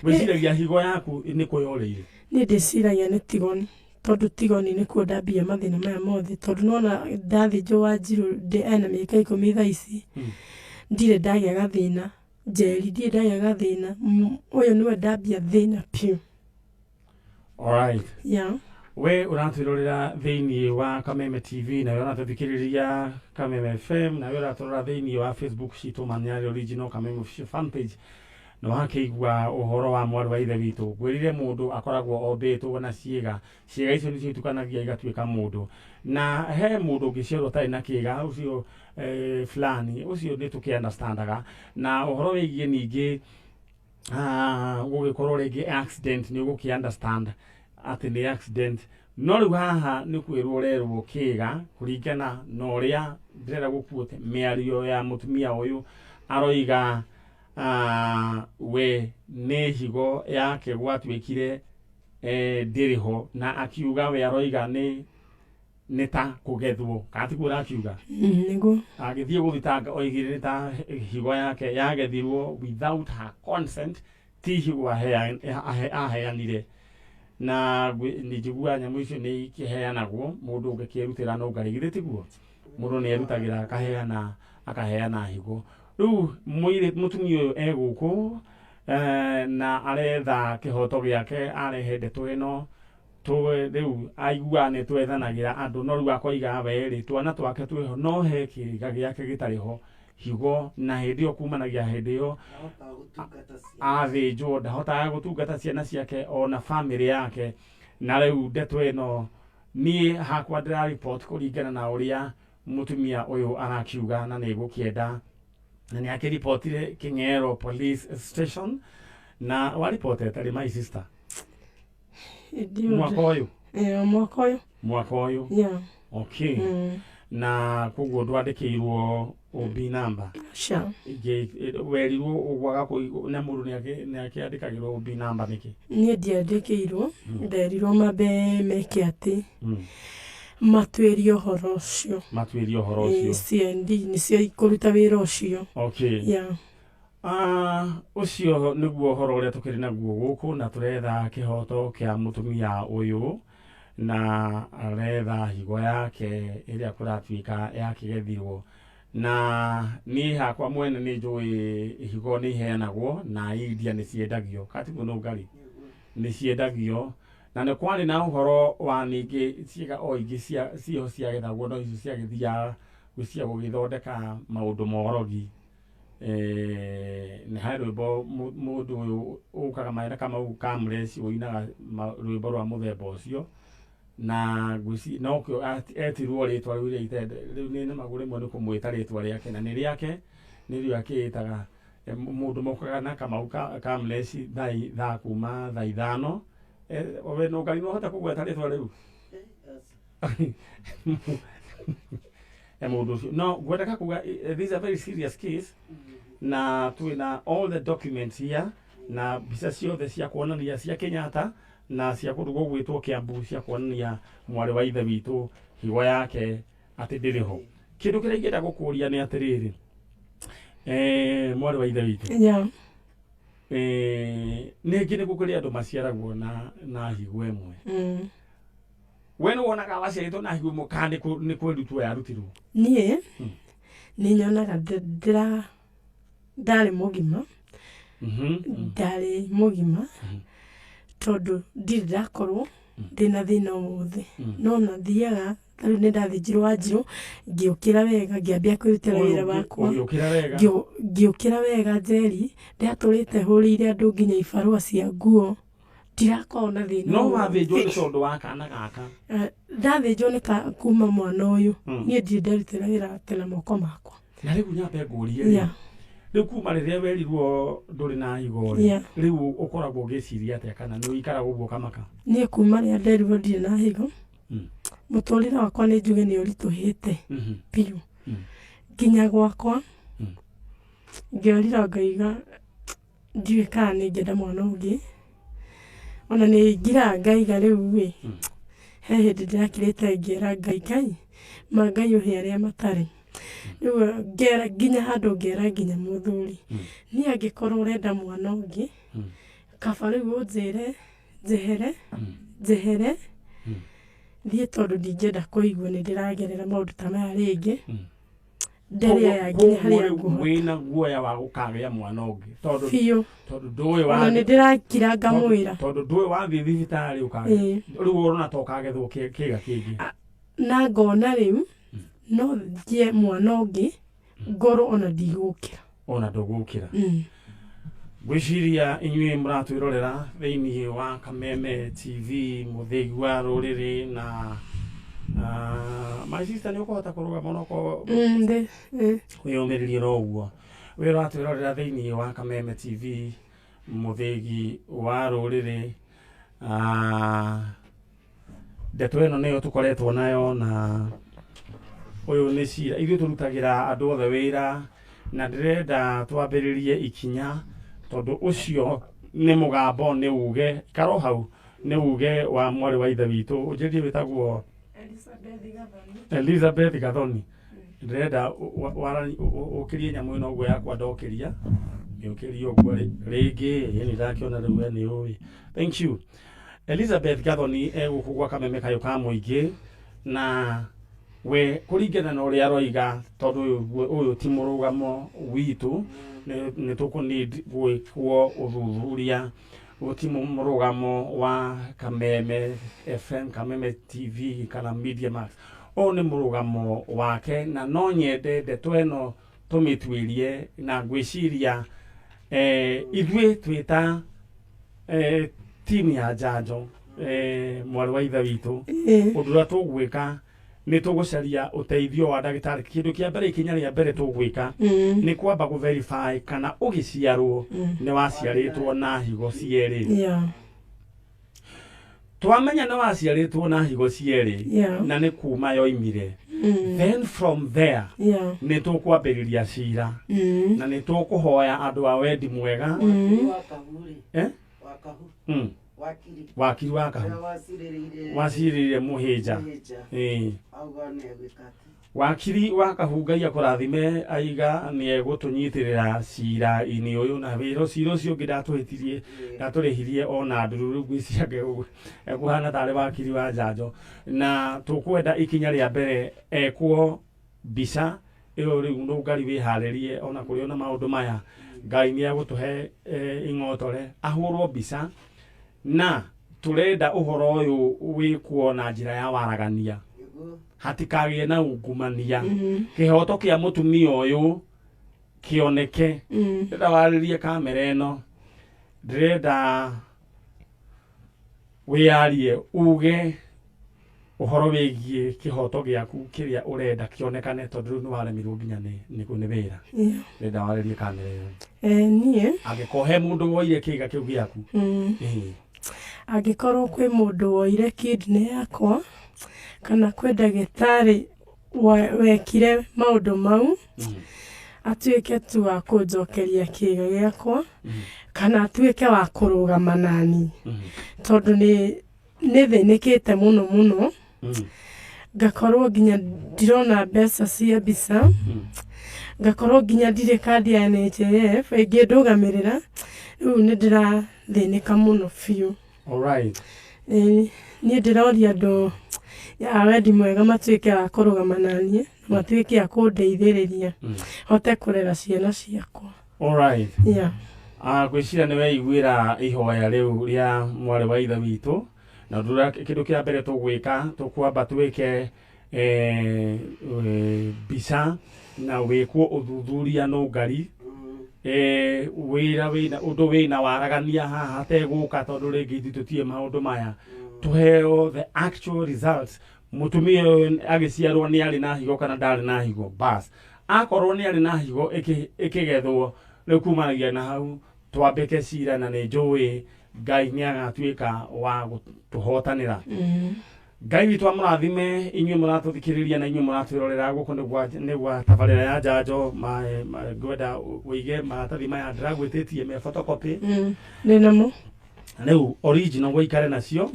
Wĩciragia higo yaku nĩ kũyorĩire? Niĩ ndĩciragia nĩ Tigoni, tondũ Tigoni nĩkuo ndambia mathĩna maya mothe, tondũ nĩwona ndathĩnjwo Wanjirũ ena mĩaka 10 thaa ici, ndirĩ ndagĩa gathĩna, Njeri ndirĩ ndagĩa gathĩna, ũyũ nĩwe ndambia thĩna biũ. Alright. Yeah. We ũratwĩrorera thĩinĩ wa Kameme TV, nawe ũratũthikĩrĩria Kameme FM, nawe ũratũrora thĩinĩ wa Facebook citũ Manyarĩ Original Kameme Official Fan Page, na wakĩigua ũhoro wa mwarĩ wa ithe witũ. Ngwĩrire mũndũ akoragwo ombĩtwo na ciĩga, ciĩga icio nĩcio itukanagia igatuĩka mũndũ, na he mũndũ ũngĩciarwo atarĩ na kĩga ũcio fulani ũcio nĩ tũkĩ understandaga. Na ũhoro wĩgiĩ ningĩ gũgĩkorwo rĩngĩ accident, nĩ ũgũkĩ understand atĩ nĩ accident, no rĩu haha nĩ kwĩrwo ũrerwo kĩga kũringana na ũrĩa ndĩrenda gũkuote mĩario ya mũtumia ũyũ aroiga. We nĩ higo yake gwatuĩkire ndĩrĩ ho, na akiuga we aroiga nĩ ta kũgethwo, kana tiguo ũrakiuga? Nĩguo. Agĩthiĩ gũthitanga oigire nĩ ta higo yake yagethirwo without her consent, ti higo aheanire. Na nĩ njiguaga nyamũ icio nĩ ikĩheanagwo, mũndũ ũngĩkĩrutĩra no ngarĩ, githĩ tiguo? Mũndũ nĩ erutagĩra akaheana Akaheana higo. Rĩu mũtumia ũyũ e gũkũ na aretha kĩhoto gĩake, arehe ndeto ĩno tũwe rĩu aiguaga nĩ twethanagĩra andũ, no rĩu akoiga we rĩ, twana twake twĩho, no he kĩga gĩake gĩtarĩ ho higo, na hĩndĩ ĩyo kumanagia hĩndĩ ĩyo athĩnjwo ndahotaga gũtungata ciana ciake ona famĩlĩ yake. Na rĩu ndeto ĩno niĩ hakwa ndĩra report kũringana na ũrĩa mũtumia ũyũ arakiuga, na nĩ gũkĩenda na nĩ akĩripotire King'ero Police Station. Na waripotete rĩ, my sister? Hĩndĩ ĩyo Mwaka ũyũ? Ĩĩ, mwaka ũyũ. Mwaka ũyũ? Yeah. Okay. Na koguo ndwandĩkĩirwo OB number? Sure. Werirwo ũgwaga na mũndũ nĩ akĩandĩkagĩrwo OB number nĩkĩ? Niĩ ndiandĩkĩirwo, nderirwo mambe meke atĩ matuĩrie ũhoro ũcio. Matuĩrie ũhoro ũcio. CND nĩcio ikũruta wĩra ũcio. Okay. Yeah. Ũcio nĩguo ũhoro ũrĩa tũkĩrĩ naguo gũkũ, na tũretha kĩhoto kĩa mũtumia ũyũ, na aretha higo yake ĩrĩa kũratuĩka yakĩgethirwo. Na niĩ hakwa mwene nĩ njũĩ higo nĩ iheanagwo na India nĩ ciendagio, katiguo no ngari nĩ ciendagio, na nĩ kwarĩ na ũhoro wa ningĩ ciĩga o ingĩ cia ciho ciagethagwo, no icio ciagĩthiaga cia gũgĩthondeka maũndũ morogi. Nĩ harĩ rwĩmbo mũndũ ũyũ ũkaga maĩ Kamau ka Mũreci ũinaga rwĩmbo rwa mũthemba ũcio, na ngwĩci nokĩo etirwo rĩtwa rĩu rĩa itende. Rĩu nĩ nemagwo rĩmwe nĩ kũmwĩta rĩtwa rĩake, na nĩ rĩake nĩrĩo akĩĩtaga. Mũndũ mokaga na Kamau ka Mũreci thaa kuma thaa 5. We no Ngai no ũhote kũgweta rĩtwa rĩu mũndũ ũcio, no ngwendaga kuga this is a very serious case, na twĩna all the documents here na mbica ciothe cia kuonania cia Kenyatta na cia kũndũ gũgwĩtwo Kiambu cia kuonania mwarĩ wa ithe witũ higo yake atĩ ndĩrĩ ho. Kĩndũ kĩrĩa ingĩenda gũkũria nĩ atĩrĩrĩ, mwarĩ wa ithe witũ, nĩngĩ nĩ gũkĩrĩ andũ maciaragwo na higo ĩmwe. We nĩ wonaga waciarĩtwo na higo ĩmwe kana nĩ kwĩrutwo yarutirwo? Niĩ nĩ nyonaga ndĩra ndarĩ mũgima. Ndarĩ mũgima tondũ ndirĩ ndakorwo ndĩna thĩna o wothe, no na thiaga tarĩu nĩ ndathĩnjirwo wanjirũ, ngĩũkĩra wega, ngĩambia kwĩrutĩra wĩra wakwa. Ũgĩũkĩra wega? Ngĩũkĩra wega, Njeri. Ndatũrĩte hũrĩire andũ nginya ibarũa cia nguo, ndirakorwo na thĩna No o wothe. Wathĩnjwo nĩ tondũ wa kana gaka? Ndathĩnjwo nĩ kuma mwana ũyũ. Niĩ ndirĩ ndarutĩra wĩra atĩ na moko makwa. Na rĩu nyambe ngũrie rĩ, rĩu kuma rĩrĩa werirwo ndũrĩ na higo rĩ, rĩu ũkoragwo ũgĩciria atĩa, kana nĩ ũikaraga ũguo ũkamaka? Niĩ kuma rĩrĩa nderirwo ndirĩ na higo, mũtũrĩre wakwa nĩ njuge nĩ ũritũhĩte biũ. Nginya gwakwa ngĩrira ngaiga ndiũĩ kana nĩ ingĩenda mwana ũngĩ. Ona nĩ ngiraga ngaiga rĩu ĩ, he hĩndĩ ndĩrakirĩte ngĩra Ngai, Ngai ma Ngai ũhe arĩa matarĩ. Rĩu ngera nginya handũ ngera nginya mũthuri, niĩ angĩkorwo ũrenda mwana ũngĩ, kaba rĩu ũnjĩre njehere, njehere thiĩ, tondũ ndingĩenda kũigua nĩ ndĩragerera maũndũ ta maya rĩngĩ. Ndere aya nginya Koguo harĩa rĩu ngũhota. Wĩna guoya wa gũkagĩa mwana ũngĩ tondũ Biũ. Tondũ ndũĩ Ona nĩ ndĩrakira ngamwĩra. Tondũ ndũĩ wathiĩ thibitarĩ ũkagĩa rĩu ũrona ta ũkagethwo kĩga kĩngĩ. Na ngona rĩu no ngĩe mwana ũngĩ, ngorwo ona ndigũkĩra. Ona ndũgũkĩra. Ngwĩciria inyuĩ mũratwĩrorera thĩinĩ wa Kameme TV, mũthĩgi wa rũrĩrĩ, na my sister, nĩ ũkũhota kũrũgama onokorwo wĩyũmĩrĩrie ro ũguo. Wĩ ũratwĩrorera thĩinĩ wa Kameme TV, mũthĩgi wa rũrĩrĩ, ndeto ĩno nĩyo tũkoretwo nayo, na ũyũ nĩ cira. Ithuĩ tũrutagĩra andũ othe wĩra, na ndĩrenda twambĩrĩrie ikinya tondũ ũcio nĩ mũgambo, nĩ uge karo hau, nĩ uge wa mwarĩ wa ithe witũ. Ũnjĩrie wĩtagwo? Elizabeth Gathoni. Ndĩrenda ũkĩrie nyamũ ĩno ũguo yakwa, ndokĩria mĩũkĩrie ũguo rĩngĩ. Ĩ nĩ ndakĩona rĩu we nĩ ũĩ. Thank you. Elizabeth Gathoni egũkũ gwa Kameme kayũ ka mũingĩ, na We kũringana na ũrĩa aroiga, tondũ ũyũ ti mũrũgamo witũ, nĩ tũkũ need gwĩkwo ũthuthuria. Ũyũ ti mũrũgamo wa Kameme FM, Kameme TV kana Media Max. Ũyũ nĩ mũrũgamo wake, na no nyende ndeto ĩno tũmĩtuĩrie, na ngwĩciria ithuĩ twĩta timu ya njanjo, mwarĩ wa ithe witũ, ũndũ ũrĩa tũgwĩka nĩ tũgũcaria ũteithio wa ndagĩtarĩ. Kĩndũ kĩa mbere, ikinya rĩa mbere tũgwĩka nĩ kwamba kũ verify kana ũgĩciarwo nĩ waciarĩtwo na higo cierĩ. Twamenya nĩ waciarĩtwo na higo cierĩ na nĩ kuma yoimire, then from there nĩ tũkwambĩrĩria cira na nĩ tũkũhoya andũ a wendi mwega. Wa Kahu rĩ? Eh? Wa Kahu. Wakiri. Wakiri wa Kahu. Ũrĩa wacirĩrĩire. Wacirĩrĩire Mũhĩnja. Mũhĩnja. Ĩĩ. Auga nĩ egwĩka atĩ. Wakiri wa Kahu, Ngai akũrathime, aiga nĩ egũtũnyitĩrĩra cira-inĩ ũyũ, na wĩra cira ũcio ũngĩ ndatũhĩtirie, ndatũrĩhirie ona nduru. Rĩu ngwĩciria ekũhana tarĩ wakiri wa njanjo, na tũkwenda ikinya rĩa mbere ekwo mbica ĩyo. Rĩu nũngari wĩharĩrie ona kũrĩ ona maũndũ maya, Ngai nĩ egũtũhe ing'otore ahũrwo mbica, na tũrenda ũhoro ũyũ wĩkwo na njĩra ya waragania, hatikagĩe na ungumania, kĩhoto kĩa mũtumia ũyũ kĩoneke. Ndĩrenda warĩrie kamera ĩno, ndĩrenda wĩyarie, uge ũhoro wĩgiĩ kĩhoto gĩaku kĩrĩa ũrenda kĩonekane, tondũ rĩu nĩ waremirwo nginya nĩ wĩra. Ndĩrenda warĩrie kamera ĩyo. Niĩ Angĩkorwo he mũndũ woire kĩga kĩu gĩaku. Angĩkorwo kwĩ mũndũ woire kidney yakwa, kana kwĩ ndagĩtarĩ wekire maũndũ mau, atuĩke tu wa kũnjokeria kĩga gĩakwa, kana atuĩke wa kũrũgama nani, tondũ nĩ thĩnĩkĩte mũno mũno, ngakorwo nginya ndirona mbeca cia mbica, ngakorwo nginya ndirĩ kandi ya NHIF ĩngĩndũgamĩrĩra. Rĩu nĩ ndĩrathĩnĩka mũno biũ. Niĩ ndĩroria andũ a wendi mwega matuĩke a kũrũgama naniĩ na matuĩke a kũndeithĩrĩria hote kũrera ciana ciakwa. Yeah. Ngwĩciria nĩ weiguĩra ihoya rĩu rĩa mwarĩ wa ithe witũ, na ũndũ ũrĩa kĩndũ kĩa mbere tũgwĩka, tũkwamba twĩke mbica na wĩkwo ũthuthuria nũngari, wĩra wĩna ũndũ wĩna waragania haha hategũka, tondũ rĩngĩ ithuĩ tũtiĩ maũndũ maya, tũheo the actual results. Mũtumia ũyũ agĩciarwo nĩ arĩ na higo kana ndarĩ na higo? Bas, akorwo nĩ arĩ na higo ĩkĩgethwo, rĩu kumanagia na hau twambĩke cira, na nĩ njũĩ Ngai nĩ agatuĩka wa gũtũhotanĩra. Ngai witũ amũrathime inyuĩ mũratũthikĩrĩria na inyuĩ mũratwĩrorera. Gũkũ nĩ gwa tabarĩra ya njanjo. Ngwenda ũige maratathi maya ndĩragwĩtĩtie me photocopy. Ndĩ namo. Rĩu original gũikare nacio,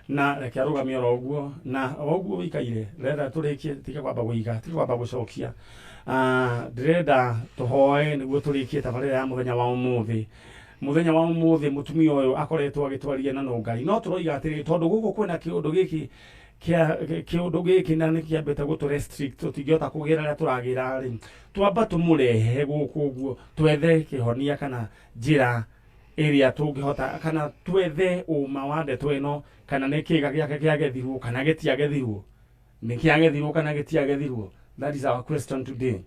na reke arũgamie oro ũguo, na o ũguo wĩikaire renda tũrĩkie, tiga kwamba gũiga, tiga kwamba gũcokia. Ndĩrenda tũhoe nĩguo tũrĩkie tabarĩra ya mũthenya wa ũmũthĩ. Mũthenya wa ũmũthĩ mũtumia ũyũ akoretwo agĩtwaria na nũngari, no tũroiga atĩrĩrĩ, tondũ gũkũ kwĩna kĩũndũ gĩkĩ kĩa kĩũndũ gĩkĩ na nĩ kĩambĩte gũtũ restrict, tũtingĩhota kũgĩra rĩrĩa tũragĩra rĩ, twamba tũmũrehe gũkũ ũguo twethe kĩhonia kana njĩra ĩrĩa tũngĩhota, kana twethe ũma wa ndeto ĩno, kana nĩ kĩga gĩake kĩagethirwo kana gĩtiagethirwo, nĩ kĩagethirwo kana gĩtiagethirwo. That is our question today.